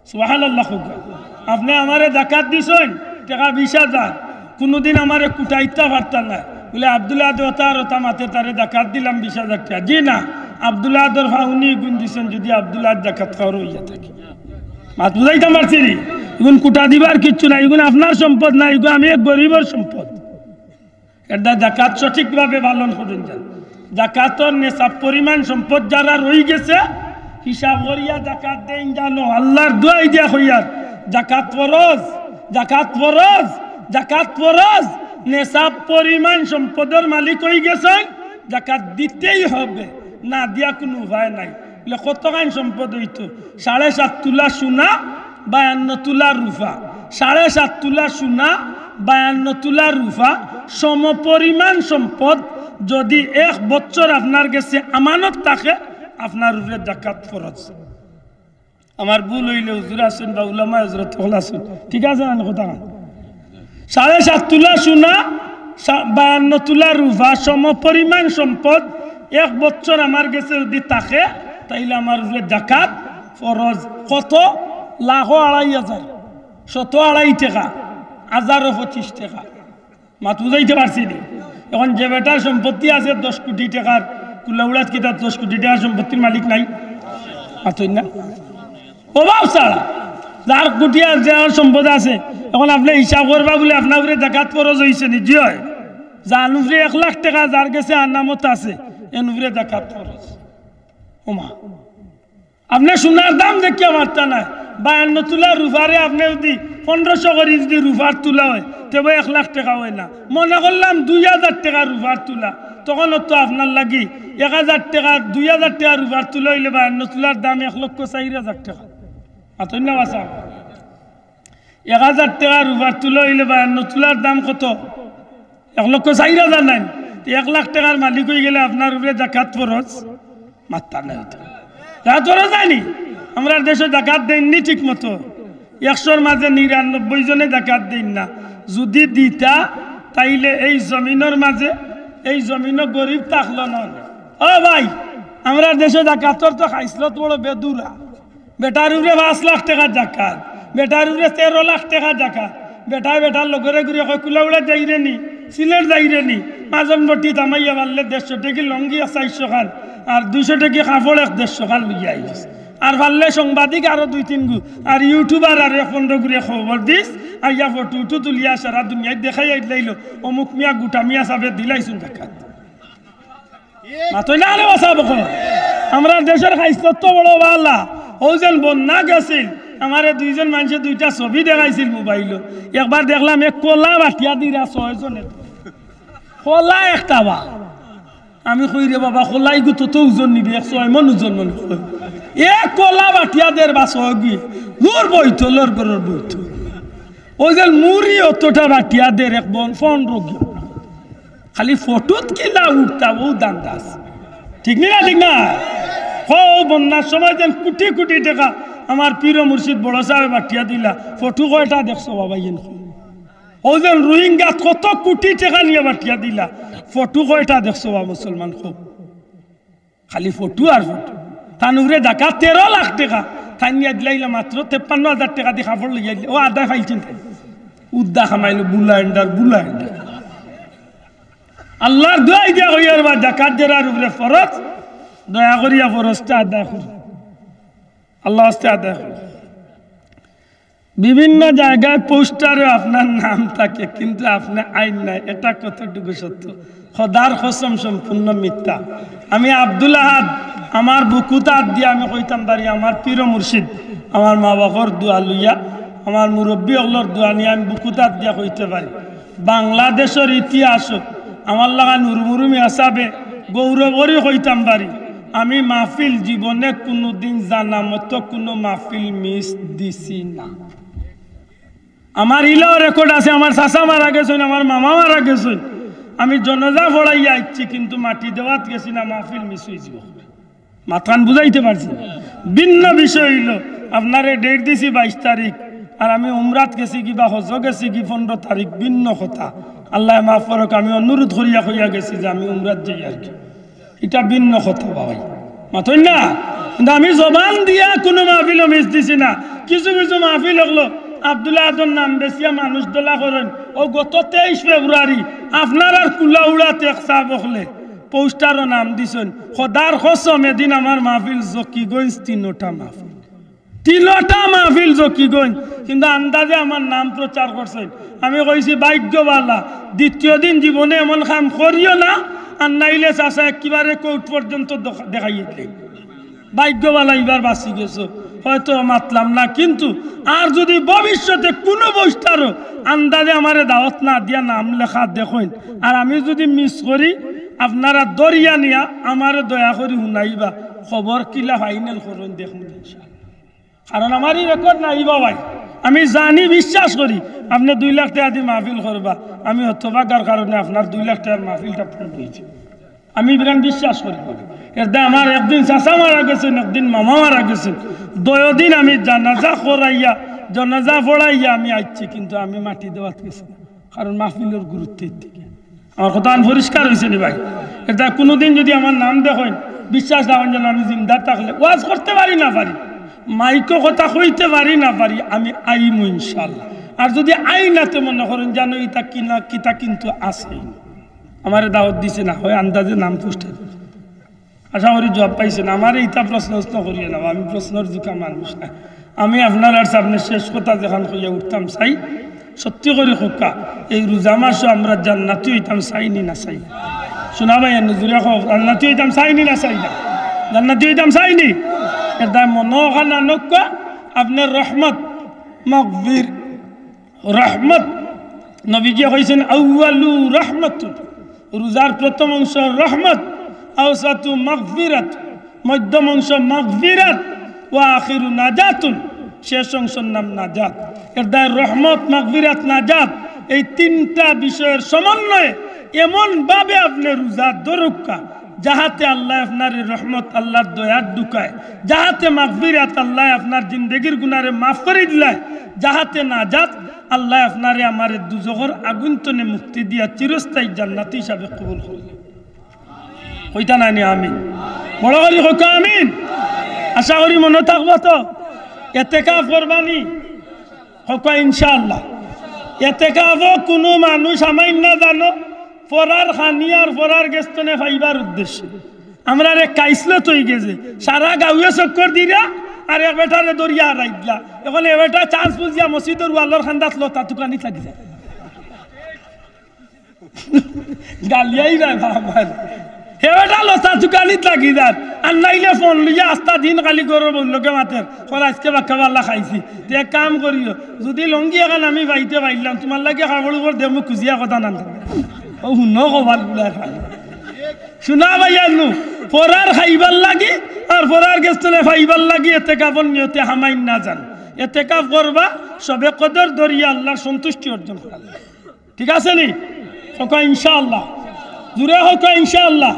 সুবহানাল্লাহ কউক্কা। আপনে আমারে জাকাত দিছইন, টেকা বিশ হাজার। কুনুদিন আমারে কুটাইতা পারতা নায়। বুলে, "আব্দুল আহাদে অতা আর অতা মাতে, তারে জাকাত দিলাম বিশ হাজার টেকা।" জি না, আব্দুল আহাদর পাওনি ইগুন দিছইন, যুদি আব্দুল আহাদ জাকাত খাওয়ার অইয়া থাকে। মাত বুঝাইতাম পারছি নি? ইগুন কুটা দিবার কিচ্ছু নাই, ইগুন আপনার সম্পদ না, ইগুন আমি এক গরিবর সম্পদ। এরদায় জাকাত সঠিকভাবে পালন করইন যান। জাকাতর নেশাব পরিমাণ সম্পদ যেরার রইগেছে, হিসাব করিয়া জাকাত দেইন জানো। আল্লার দোয়াই দিয়া কইয়ার, জাকাত ফরজ, জাকাত ফরজ, জাকাত ফরজ। নেশাব পরিমাণ সম্পদর মালিক অইগেছইন, জাকাত দিতেই হবে, না দিয়া কুনু উপায় নাই। বুলে, "কতখান সম্পদ অইতো?" সাড়ে সাত তুলা সোনা, বায়ান্ন তুলা রুফা। সাড়ে সাত তুলা সোনা, বায়ান্ন তুলা রুফা, সমপরিমাণ সম্পদ যুদি এক বছর আপনার গেছে আমানত থাকে, আপনার উপরে জাকাত ফরজ। আমার ভুল অইলে হুজুর আছইন বা উলামায়ে হজরত অকল আছইন, ঠিক আছে না কথা? সাড়ে সাত তুলা সোনা, সা-, বায়ান্ন তুলা রুফা, সমপরিমাণ সম্পদ এক বছর আমার গেছে যুদি থাকে, তাইলে আমার উপরে জাকাত ফরজ। কত? লাখো আড়াই হাজার, শতো আড়াই টেকা, হাজারো পঁচিশ টেকা। মাত বুঝাইতে পারছি নি? এখন যে বেটার সম্পত্তি আছে দশ কোটি টেকার, কুলাউড়াত কিতা দশ কোটি টেকার সম্পত্তির মালিক নাই? মাতইন না? অভাব ছাড়া। যার কোটি আর যার সম্পদ আছে, এখন আপনে হিসাব করবা বুলে আপনার উপরে জাকাত ফরজ অইছে নি? জি অয়। যার উপরে এক লাখ টেকা যার গেছে আমানত আছে, এন উপরে জাকাত ফরজ। ওমা, আপনে সোনার দাম দেখিয়া মাতরা নায়। বায়ান্ন তুলা রুফারে আপনে যুদি পনরোশো করি যুদি রুফার তুলা অয়, তে বা এক লাখ টেকা অয় না। মনে করলাম দুই হাজার টেকা রুফার তুলা, তখন তো আপনার লাগি এক হাজার টেকা, দুই হাজার টেকা রুফার তুলা অইলে বায়ান্ন তুলার দাম এক লক্ষ চাইর হাজার টেকা। মাতইন না বা চাইন? এক হাজার টেকা রুফার তুলা অইলে বায়ান্ন তুলার দাম কত? এক লক্ষ চাইর হাজার নায় নি? তে এক লাখ টেকার মালিক অইগেলে আপনার উপরে জাকাত ফরজ? মাতরা নায় তো। জাকাত ফরজ নায় নি? আমরার দেশো জাকাত দেইন নি ঠিক মতো? একশোর মাঝে নিরানব্বই জনে জাকাত দেইন না। যুদি দিতা, তাইলে এই জমিনর মাঝে, এই জমিনো গরিব থাকলো না। ও ভাই, আমরার দেশো জাকাতর তো খাইছলত বড় বেদুরা। বেটার উপরে পাঁচ লাখ টেকার জাকাত, বেটার উপরে তেরো লাখ টেকার জাকাত। বেটায় বেটার লগরে ঘুরে কয়, "কুলাউড়া যাইরে নি, সিলেট যাইরে নি?" মাজন বটি তামাইয়া পারলে দেড়শো টেকি লঙ্গি এক চাইরশো খান, আর দুইশো টেকি কাপড় এক দেড়শো খান লইয়া আইস। আর পারলে সাংবাদিক আরো দুই তিন গু, আর YouTuber আরো এক পনরো গুরে খবর দিস, আইয়া ফটো উটো তুলিয়া সারা দুনিয়াত দেখাই আইলাইলো, "অমুক মিয়া গুটা মিয়া সাবে দিলাইছইন জাকাত।" মাতইন না রে বা চাইন অকল। আমরার দেশর খাইছলত তো বড় ভালা। অউ যেন বন্যা গেছিল, আমারে দুইজন মানষে দুইটা ছবি দেখাইছিল মোবাইলো। একবার দেখলাম এক কলা বাটিয়া দিরা ছয়জনে। কলা একটা বা। আমি কই, "রে বাবা, কলা ইগু তো, তো ওজন নিবি, এক ছয় মন ওজন মনে কয়।" এক কলা বাটিয়া দের বা ছয় গি। লুর বইতো, লুর ঘরর বইতো। অউ যেন মুড়ি অতটা বাটিয়া দের এক বন, পনরো গি। খালি ফটোত কিলা উঠতা, অউ ধান্দা আছে। ঠিক নি না? ঠিক না? অউ বন্যার সময় যেন কুটি কুটি টেকা আমার পীর ও মুর্শিদ বড় সাহেবে বাটিয়া দিলা, ফটো কয়টা দেখছো বাবা? ইন অউ যেন রোহিঙ্গাত কত কুটি টেকা নিয়া বাটিয়া দিলা, ফটো কয়টা দেখছো বা মুসলমান? কও। খালি ফটো আর ফটো। তান উপরে জাকাত তেরো লাখ টেকা, তাইন নিয়া দিলাইলা মাত্র তেপ্পান্ন হাজার টেকা দি কাপড় লইয়া দিলা। অউ আদায় পাইছইন তাইন। উদ্দা কামাইলো বুলাইন্ডার, বুলাইন্ডার। আল্লার দোয়াই দিয়া কইয়ার বা জাকাত যেরার উপরে ফরজ, দয়া করিয়া ফরজটা আদায় করো। আল্লার ওয়াস্তে আদায় করো। বিভিন্ন জাগাত পোস্টারে আপনার নাম থাকে, কিন্তু আপনে আইন নাই, এটা কতটুকু সত্য? খোদার কসম, সম্পূর্ণ মিথ্যা। আমি আব্দুল আহাদ, আমার বুকুত আত দিয়া আমি কইতাম পারি, আমার পীর ও মুর্শিদ, আমার মা বাবার দোয়া লইয়া, আমার মুরব্বি অকলর দোয়া নিয়া আমি বুকুত আত দিয়া কইতে পারি, বাংলাদেশর ইতিহাসো আমার লাখান হুরুমুরু মিয়া সাবে গৌরব করি কইতাম পারি, আমি মাহফিল জীবনে কুনুদিন জানা মতো কুনু মাহফিল মিস দিছি না। আমার ইলাও রেকর্ড আছে, আমার চাচা মারা গেছইন, আমার মামা মারা গেছইন, আমি জনাজা পড়াইয়া আইছি, কিন্তু মাটি দেওয়াত গেছি না, মাহফিল মিস অইযিবো। মাতখান বুঝাইতে পারছি? ভিন্ন বিষয় অইলো, আপনারে ডেট দিছি বাইশ তারিখ, আর আমি উমরাত গেছি কি বা হজো গেছি কি পনরো তারিখ, ভিন্ন কথা। আল্লায় মাফ করউক, আমি অনুরোধ করিয়া কইয়া গেছি যে আমি উমরাত যাই আর কি। ইটা ভিন্ন কথা বা ভাই, মাতইন না? কিন্তু আমি জবান দিয়া কুনু মাহফিলো মিস দিছি না। কিছু কিছু মাহফিল অকলো আব্দুল আহাদর নাম বেচিয়া মানুষ দলা করইন। অউ গত তেইশ ফেব্রুয়ারি আপনারার কুলাউড়াত এক সাব অকলে পোস্টারো নাম দিছইন। খোদার কসম, এদিন আমার মাহফিল জকিগঞ্জ, তিনোটা মাহফিল, তিনোটা মাহফিল জকিগঞ্জ, কিন্তু আন্দাজে আমার নাম প্রচার করছইন। আমি কইছি, "ভাগ্য ভালা, দ্বিতীয় দিন জীবনে এমন কাম করিও না, আর নাইলে চাচা একেবারে কোর্ট পর্যন্ত দখ-, দেখাইয়া দিলে।" ভাগ্য ভালা ইবার বাঁচি গেছো, হয়তো মাতলাম না, কিন্তু আর যুদি ভবিষ্যতে কুনু পোস্টারো আন্দাজে আমারে দাওয়াত না দিয়া নাম লেখা দেখইন, আর আমি যুদি মিস করি, আপনারা ধরিয়া নিয়া আমারে দয়া করি হুনাইবা, খবর কিলা ফাইনাল করইন দেখমু ইনশাআল্লাহ। কারণ আমার ই রেকর্ড নাই বা ভাই, আমি জানি, বিশ্বাস করি, আপনে দুই লাখ টেকা দি মাহফিল করবা, আমি হতভাগার কারণে আপনার দুই লাখ টেকার মাহফিলটা পূর্ণ অইছে। আমি বিরান বিশ্বাস করি। এরদায় আমার একদিন চাচা মারা গেছইন, একদিন মামা মারা গেছইন, দুইও দিন আমি জানাজা করাইয়া, জানাজা পড়াইয়া আমি আইছি, কিন্তু আমি মাটি দেওয়াত গেছি না, কারণ মাহফিলর গুরুত্ব এর থেকে। আমার কথাখান পরিষ্কার অইছে নি ভাই? এরদায় কুনুদিন যুদি আমার নাম দেখইন, বিশ্বাস রাখইন যেন আমি জিন্দা থাকলে ওয়াজ করতে পারি না পারি, মাইকো কথা কইতে পারি না পারি, আমি আইমু ইনশাআল্লাহ। আর যুদি আই না তে মনো করইন জানো ইতা কি না কিতা কিন্তু আছে। আমারে দাওয়াত দিছে না, হয় আন্দাজে নাম পোস্টার। আশা করি জবাব পাইছইন। আমারে ইতা প্রশ্ন উশ্ন করিও না, আমি প্রশ্নর জুকা মানুষ না। আমি আপনারার সামনে শেষ কথা যেখান কইয়া উঠতাম চাই, সত্যি করি কউক্কা, এই রোজা মাসো আমরা জান্নাতি অইতাম চাই নি না চাই না? হুনা ভাই, এনে জুরে কও, জান্নাতি অইতাম চাই নি না চাই না? জান্নাতি অইতাম চাই নি? এরদায় মনো অখান আনউক্কা, আপনার রহমত, মাগফির, রহমত, নবীজিয়ে কইছইন, "আউয়ালু রহমাতুন", রোজার প্রথম অংশ রহমত, "আওসাতু মাগফিরাত", মধ্যম অংশ মাগফিরাত, "ওয়া আখিরু নাজাতুন", শেষ অংশর নাম নাজাত। এরদায় রহমত, মাগফিরাত, নাজাত, এই তিনটা বিষয়র সমন্বয়ে এমনভাবে আপনে রোজা ধরউক্কা, যাহাতে আল্লায় আপনারে রহমত, আল্লার দয়াত ঢুকায়, যাহাতে মাগফিরাত, আল্লায় আপনার জিন্দেগির গুনারে মাফ করি দিলায়, যাহাতে নাজাত, আল্লায় আপনারে আমারে দুজখর আগুন তনে মুক্তি দিয়া চিরস্থায়ী জান্নাতি হিসাবে কবুল করলে। কইতা নায় নি আমিন? বড় করি কউক্কা আমিন। আশা করি মনো থাকবো তো। এতেকাফ করবা নি? কউক্কা ইনশাআল্লাহ। এতেকাফো কুনু মানুষ হামাইন না জানো, পরার খানি আর পরার গেছ তনে পাইবার উদ্দেশ্যে। আমরার এক খাইছলত অইগেছে, সারা গাউয়ে চক্কর দিরা আর এক বেটারে ধরিয়া হারাই দিলা। অখন এ বেটা চান্স বুঝিয়া মসজিদর ওয়ালর কান্দাত লতা তুকানিত লাগি যায়। গালিয়াই যায় বাবা। হে বেটা লতা তুকানিত লাগি যার, আর নাইলে ফোন লইয়া আস্তা দিন খালি ঘরর বউর লগে মাতের, কর আইজকে বাক্কা বালা খাইছি। তে এক কাম করিও, যুদি লুঙ্গি এখান আমি পাইতে পারলাম, তুমার লাগি কাপড় উপর দেমু খুজিয়া কথা না। অউ হুনো কবার বুলার খালি। হুনা ভাইয়াইন নু, পরার খাইবার লাগি আর পরার গেছ তনে পাইবার লাগি এতেকাফর নিয়তে হামাইন না জান। এতেকাফ করবা, শবে কদর ধরিয়া আল্লার সন্তুষ্টি অর্জন করার লাগি। ঠিক আছে নি? কউক্কা ইনশাআল্লাহ। জুরে কউক্কা ইনশাআল্লাহ।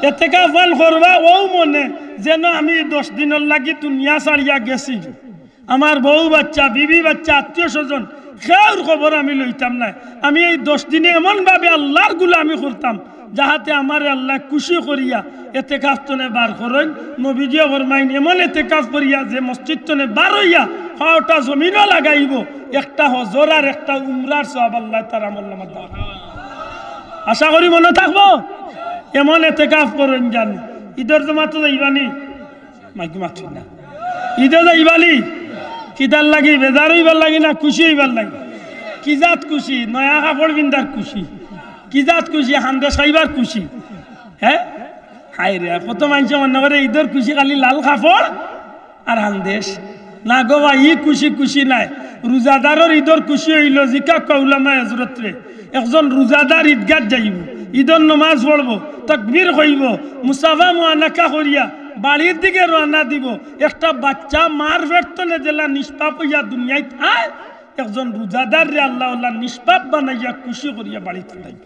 এতেকাফ পালন করবা অউ মনে, যেন আমি দশ দিনর লাগি দুনিয়া ছাড়িয়া গেছি। আমার বউ বাচ্চা, বিবি বাচ্চা, আত্মীয় স্বজন, কেউর খবর আমি লইতাম নায়। আমি এই দশ দিনে এমন ভাবে আল্লার গুলামি করতাম, যাহাতে আমারে আল্লায় খুশি করিয়া এতেকাফ তনে বার করইন। নবীজিয়ে ফরমাইন, এমন এতেকাফ করিয়া যে মসজিদ তনে বার অইয়া পাওটা জমিনো লাগাইবো, একটা হজর আর একটা উমরার সওয়াব আল্লায় তার আমলনামাত দান। আশা করি মনো থাকবো। এমন এতেকাফ করইন যান। ইদর জমাতো যাইবানি? মাইক মাতছইন না। ইদো যাইবানি? কিতার লাগি? বেজার অইবার লাগি না খুশি অইবার লাগি? কি জাত খুশি? নয়া কাপড় পিন্দার খুশি। কি জাত খুশি? হান্দেশ খাইবার খুশি। হে? হায়রে, কত মানষে মনো করে ইদর খুশি খালি লাল কাপড় আর হান্দেশ। না গো বা, ই খুশি খুশি নায়। রোজাদারর ইদর খুশি অইলো, জিকাউক্কা উলামায়ে হজরতরে। একজন রোজাদার ইদগাত যাইবো, ইদর নমাজ পড়বো, তকবির কইবো, মুসাফা মুআনাকা করিয়া বাড়ির দিকে রওয়ানা দিবো। একটা বাচ্চা মার পেট তনে যেলা নিষ্পাপ অইয়া দুনিয়াত আয়, একজন রোজাদাররে আল্লায় অলা নিষ্পাপ বানাইয়া খুশি করিয়া বাড়িত পাঠাইবো।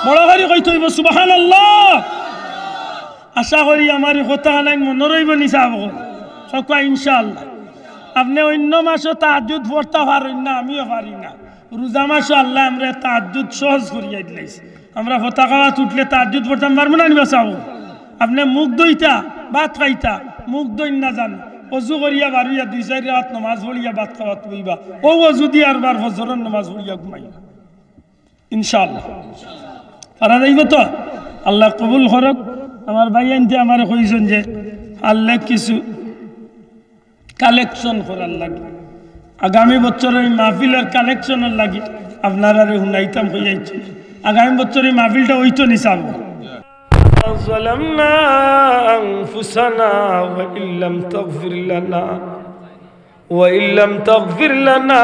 বড় করি কইতে অইবো সুবহানাল্লাহ। আশা করি আমার ই কথা আনাইন মনো রইবো নি সাব অকল? কউক্কা ইনশাআল্লাহ। আপনে অইন্য মাসো তাহাজ্জুদ পড়তা পারইন না, আমিও পারি না। রোজা মাসো আল্লায় আমরারে তাহাজ্জুদ সহজ করিয়া দিলাইছে। আমরা ফতা খাওয়াত উঠলে তাহাজ্জুদ পড়তাম পারমু না নি বা সাব অকল? আপনে মুখ ধইতা, ভাত খাইতা, মুখ ধইন না যান, অজু করিয়া বারইয়া দুই চাইর রাকাত নমাজ পড়িয়া ভাত খাওয়াত বইবা। অউ অজু দি আরবার ফজরর নমাজ পড়িয়া ঘুমাইবা। ইনশাআল্লাহ। পারা যাইবো তো? আল্লায় কবুল করউক। আমার ভাইয়াইন্তে আমারে কইছইন যে আল্লায় কিছু কালেকশন করার লাগি, আগামী বছরর ই মাহফিলর কালেকশনর লাগি আপনারারে হুনাইতাম কইয়া আইছি। আগামী বছরর ই মাহফিলটা অইতো নি সাব অকল। ظلمنا أنفسنا وإن لم تغفر لنا وإن لم تغفر لنا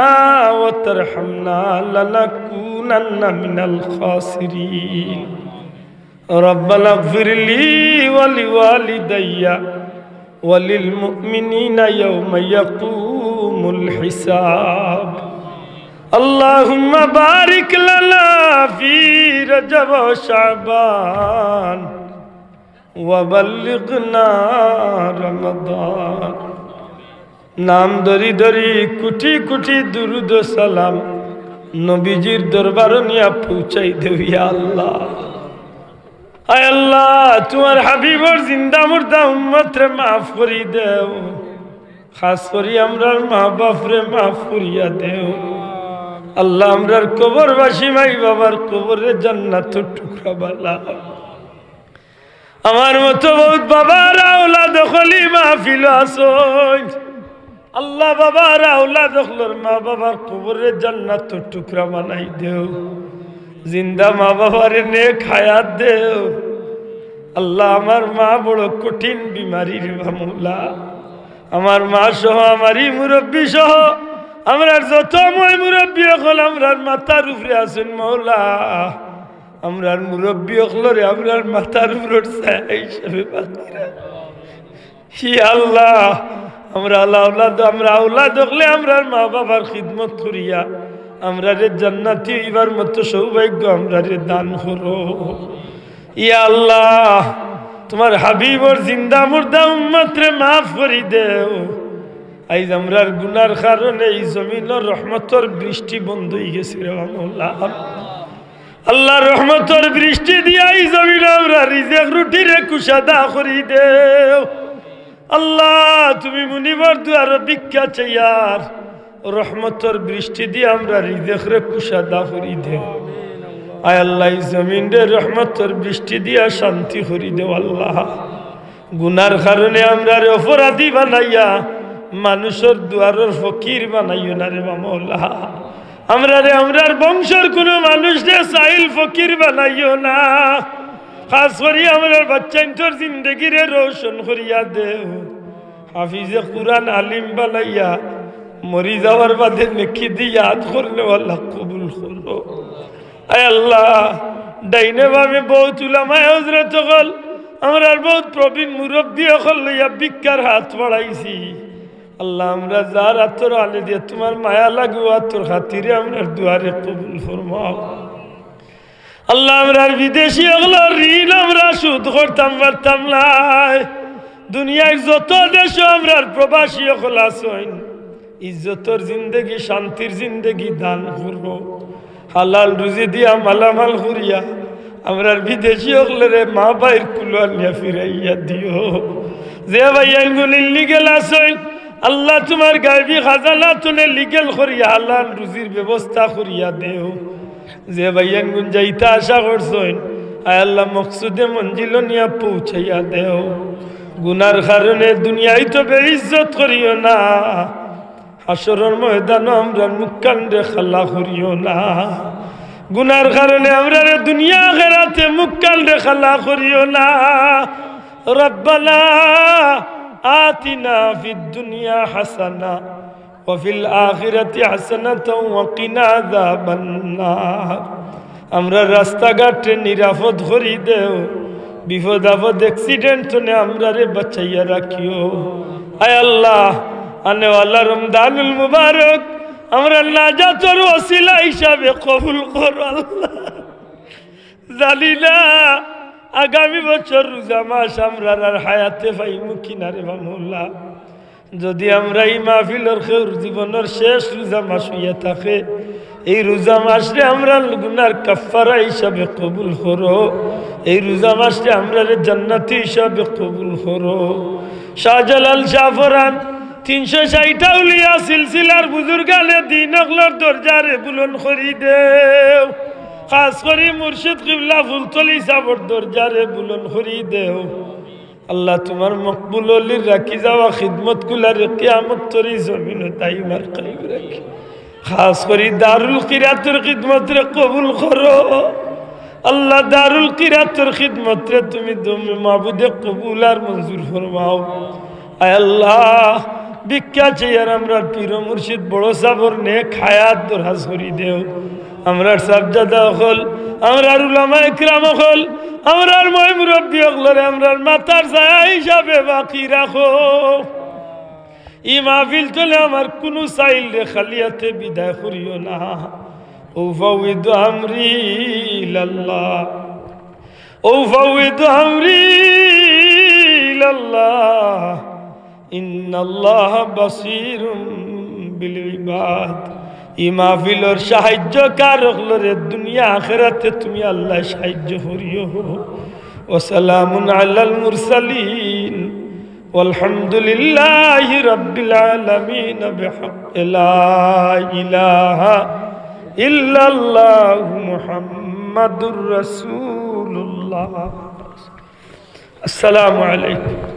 وترحمنا لنكونن من الخاسرين. ربنا اغفر لي ولوالدي وللمؤمنين يوم يقوم الحساب. اللهم بارك لنا في رجب وشعبان وبلغنا رمضان. নাম ধরি ধরি কুটি কুটি দুরুদ ও সালাম নবীজির দরবারো নিয়া পৌঁছাই দেও, ইয়া আল্লাহ। আয় আল্লাহ, তুমার হাবিবর জিন্দা মুর্দা উম্মতরে মাফ করি দেও, খাছ করি আমরার মা বাফরে মাফ করিয়া দেও। আল্লাহ, আমরার কবরবাসী মাই বাবার কবররে জান্নাতর টুকরা বানাও। আমার মতো বউত বাবার আওলাদ অকল ই মাহফিলো আছইন। আল্লাহ, বাবার আওলাদ অকলর মা বাবার কবররে জান্নাতর টুকরা বানাই দেও। জিন্দা মা বাবারে নেক হায়াত দেও। আল্লাহ, আমার মা বড় কঠিন বিমারি রে বা মৌলা। আমার মা সহ, আমার ই মুরব্বি সহ, আমরার যত ময় মুরব্বি অকল আমরার মাথার উপরে আছইন মৌলা। আমরার মুরব্বি অকলরে আমরার মাথার উপরর ছায়া হিসাবে বাঁচিয়া রাখো। হি আল্লাহ, আমরা আওলাদ, আমরা আওলাদ অকলে আমরার মা বাবার খিদমত করিয়া আমরারে জান্নাতি অইবার মতো সৌভাগ্য আমরারে দান করো। ইয়া আল্লাহ, তুমার হাবিবর জিন্দা মুর্দা উম্মতরে মাফ করি দেও। আইজ আমরার গুনার কারণে ই জমিনর রহমতর বৃষ্টি বন্ধ অইগেছে রে মৌলা। আল্লাহ, রহমতর বৃষ্টি দিয়া ই জমিনো আমরার রিজেক রুটিরে কুশাদা করি দেও। আল্লাহ, তুমি মুনিবর দুয়ারো ভিক্ষা চাইয়ার, রহমতর বৃষ্টি দিয়া আমরার রিজেকরে কুশাদা করি দেও। আয় আল্লাহ, ই জমিনরে রহমতর বৃষ্টি দিয়া শান্তি করি দেও আল্লাহ। গুনার কারণে আমরারে অপরাধী বানাইয়া মানুষর দুয়ারর ফকির বানাইও না রে বা মৌলা। আমরারে, আমরার বংশর কুনু মানুষরে সাইল ফকির বানাইও না। খাছ করি আমরার বাচ্চাইন্তর জিন্দেগিরে রোশন করিয়া দেও। হাফিজে কুরআন আলিম বানাইয়া মরি যাওয়ার বাদে নেকি দি ইয়াদ করনেওয়ালা কবুল করো। আয় আল্লাহ, ডাইনে বামে বউত উলামায়ে হজরত অকল, আমরার বউত প্রবীণ মুরব্বি অকল লইয়া ভিক্ষার হাত বাড়াইছি। আল্লাহ, আমরা যার আতর আলে দিয়া তুমার মায়া লাগে, অউ আতর খাতিরে আমরার দুয়ারে কবুল ফরমাও। আল্লাহ, আমরার বিদেশি অকলর ঋণ আমরা শোধ করতাম পারতাম নায়। দুনিয়ার যত দেশো আমরার প্রবাসী অকল আছইন, ইজ্জতর জিন্দেগি, শান্তির জিন্দেগি দান করো। হালাল রুজি দিয়া মালামাল করিয়া আমরার বিদেশি অকলরে মা ভাইর কুলো আনিয়া ফিরাইয়া দিও। যে ভাইয়াইনগুন ইল্লিগেল আছইন, আল্লাহ তুমার গায়বী খাজানা থনে লিগেল করিয়া হালাল রুজির ব্যবস্থা করিয়া দেও। যে ভাইয়াইনগুন যাইতা আশা করছইন, আয় আল্লাহ, মকসুদে মঞ্জিলো নিয়া পৌঁছাইয়া দেও। গুনার কারণে দুনিয়াইত বেইজ্জত করিও না, হাশরর ময়দানো আমরার মুখখানরে কালা করিও না। গুনার কারণে আমরারে দুনিয়া আখেরাতে মুখখানরে কালা করিও না। রব্বানা আতিনা ফিদ দুনিয়া হাসানা ওয়া ফিল আখিরাতি হাসানাতাও ওয়া কিনা আযাবান নার। আমরার রাস্তাঘাটরে নিরাপদ করি দেও, বিপদ আপদ accident থনে আমরারে বাঁচাইয়া রাখিও। আয় আল্লাহ, আনেওয়ালা রমজানুল মুবারক আমরার নাজাতর ওসিলা হিসাবে কবুল করো আল্লাহ। জানি না আগামী বছর রোজা মাস আমরার আর হায়াতে পাইমু কিনা রে বা মৌলা। যদি আমরা ই মাহফিলর কেউর জীবনর শেষ রোজা মাস অইয়া থাকে, এই রোজা মাসরে আমরার গুনার কাফফারা হিসাবে কবুল করো, এই রোজা মাসরে আমরারে জান্নাতি হিসাবে কবুল করো। শাহজালাল শাহপরান তিনশো ষাইট আউলিয়া সিলসিলার বুজুর্গানে দিন অকলর দরজারে বুলন্দ করি দেও। খাস করি মুর্শিদ কিবলা ফুলতলি সাবর দরজারে বুলন্দ করি দেও। আল্লাহ, তুমার মকবুল অলির রাখি যাওয়া খিদমতগুলারে কিয়ামতর ই জমিনো দাইম আর কায়েম রাখি। খাস করি দারুল কিরাতর খিদমতরে কবুল করো। আল্লাহ, দারুল কিরাতর খিদমতরে তুমি দমে মাবুদে কবুল আর মঞ্জুর ফরমাও। আয় আল্লাহ, ভিক্ষা চাইয়ার আমরার পীর ও মুর্শিদ বড় সাবর নেক হায়াত দরাজ করি দেও। আমরার সাবজাদা অকল, আমরার উলামা একরাম অকল, আমরার ময় মুরব্বি অকলরে আমরার মাথার ছায়া হিসাবে বাকি রাখো। ই মাহফিল থনে আমার কুনু সাইলরে খালি আতে বিদায় করিও না। উফাউইদু আমরি ইলাল্লাহ। উফাউইদু আমরি ইলাল্লাহ। ইন্নাল্লাহা বাসীরুম বিল ইবাদ। ই মাহফিলর সাহায্যকার অকলরে দুনিয়া আখেরাতে তুমি আল্লাহ সাহায্য করিও। ওয়া সালামুন আলাল মুরসালিন। ওয়ালহামদুলিল্লাহি রাব্বিল আলামিন। বিহাক্কি লা ইলাহা ইল্লাল্লাহু মুহাম্মাদুর রাসূলুল্লাহ। আসসালামু আলাইকুম।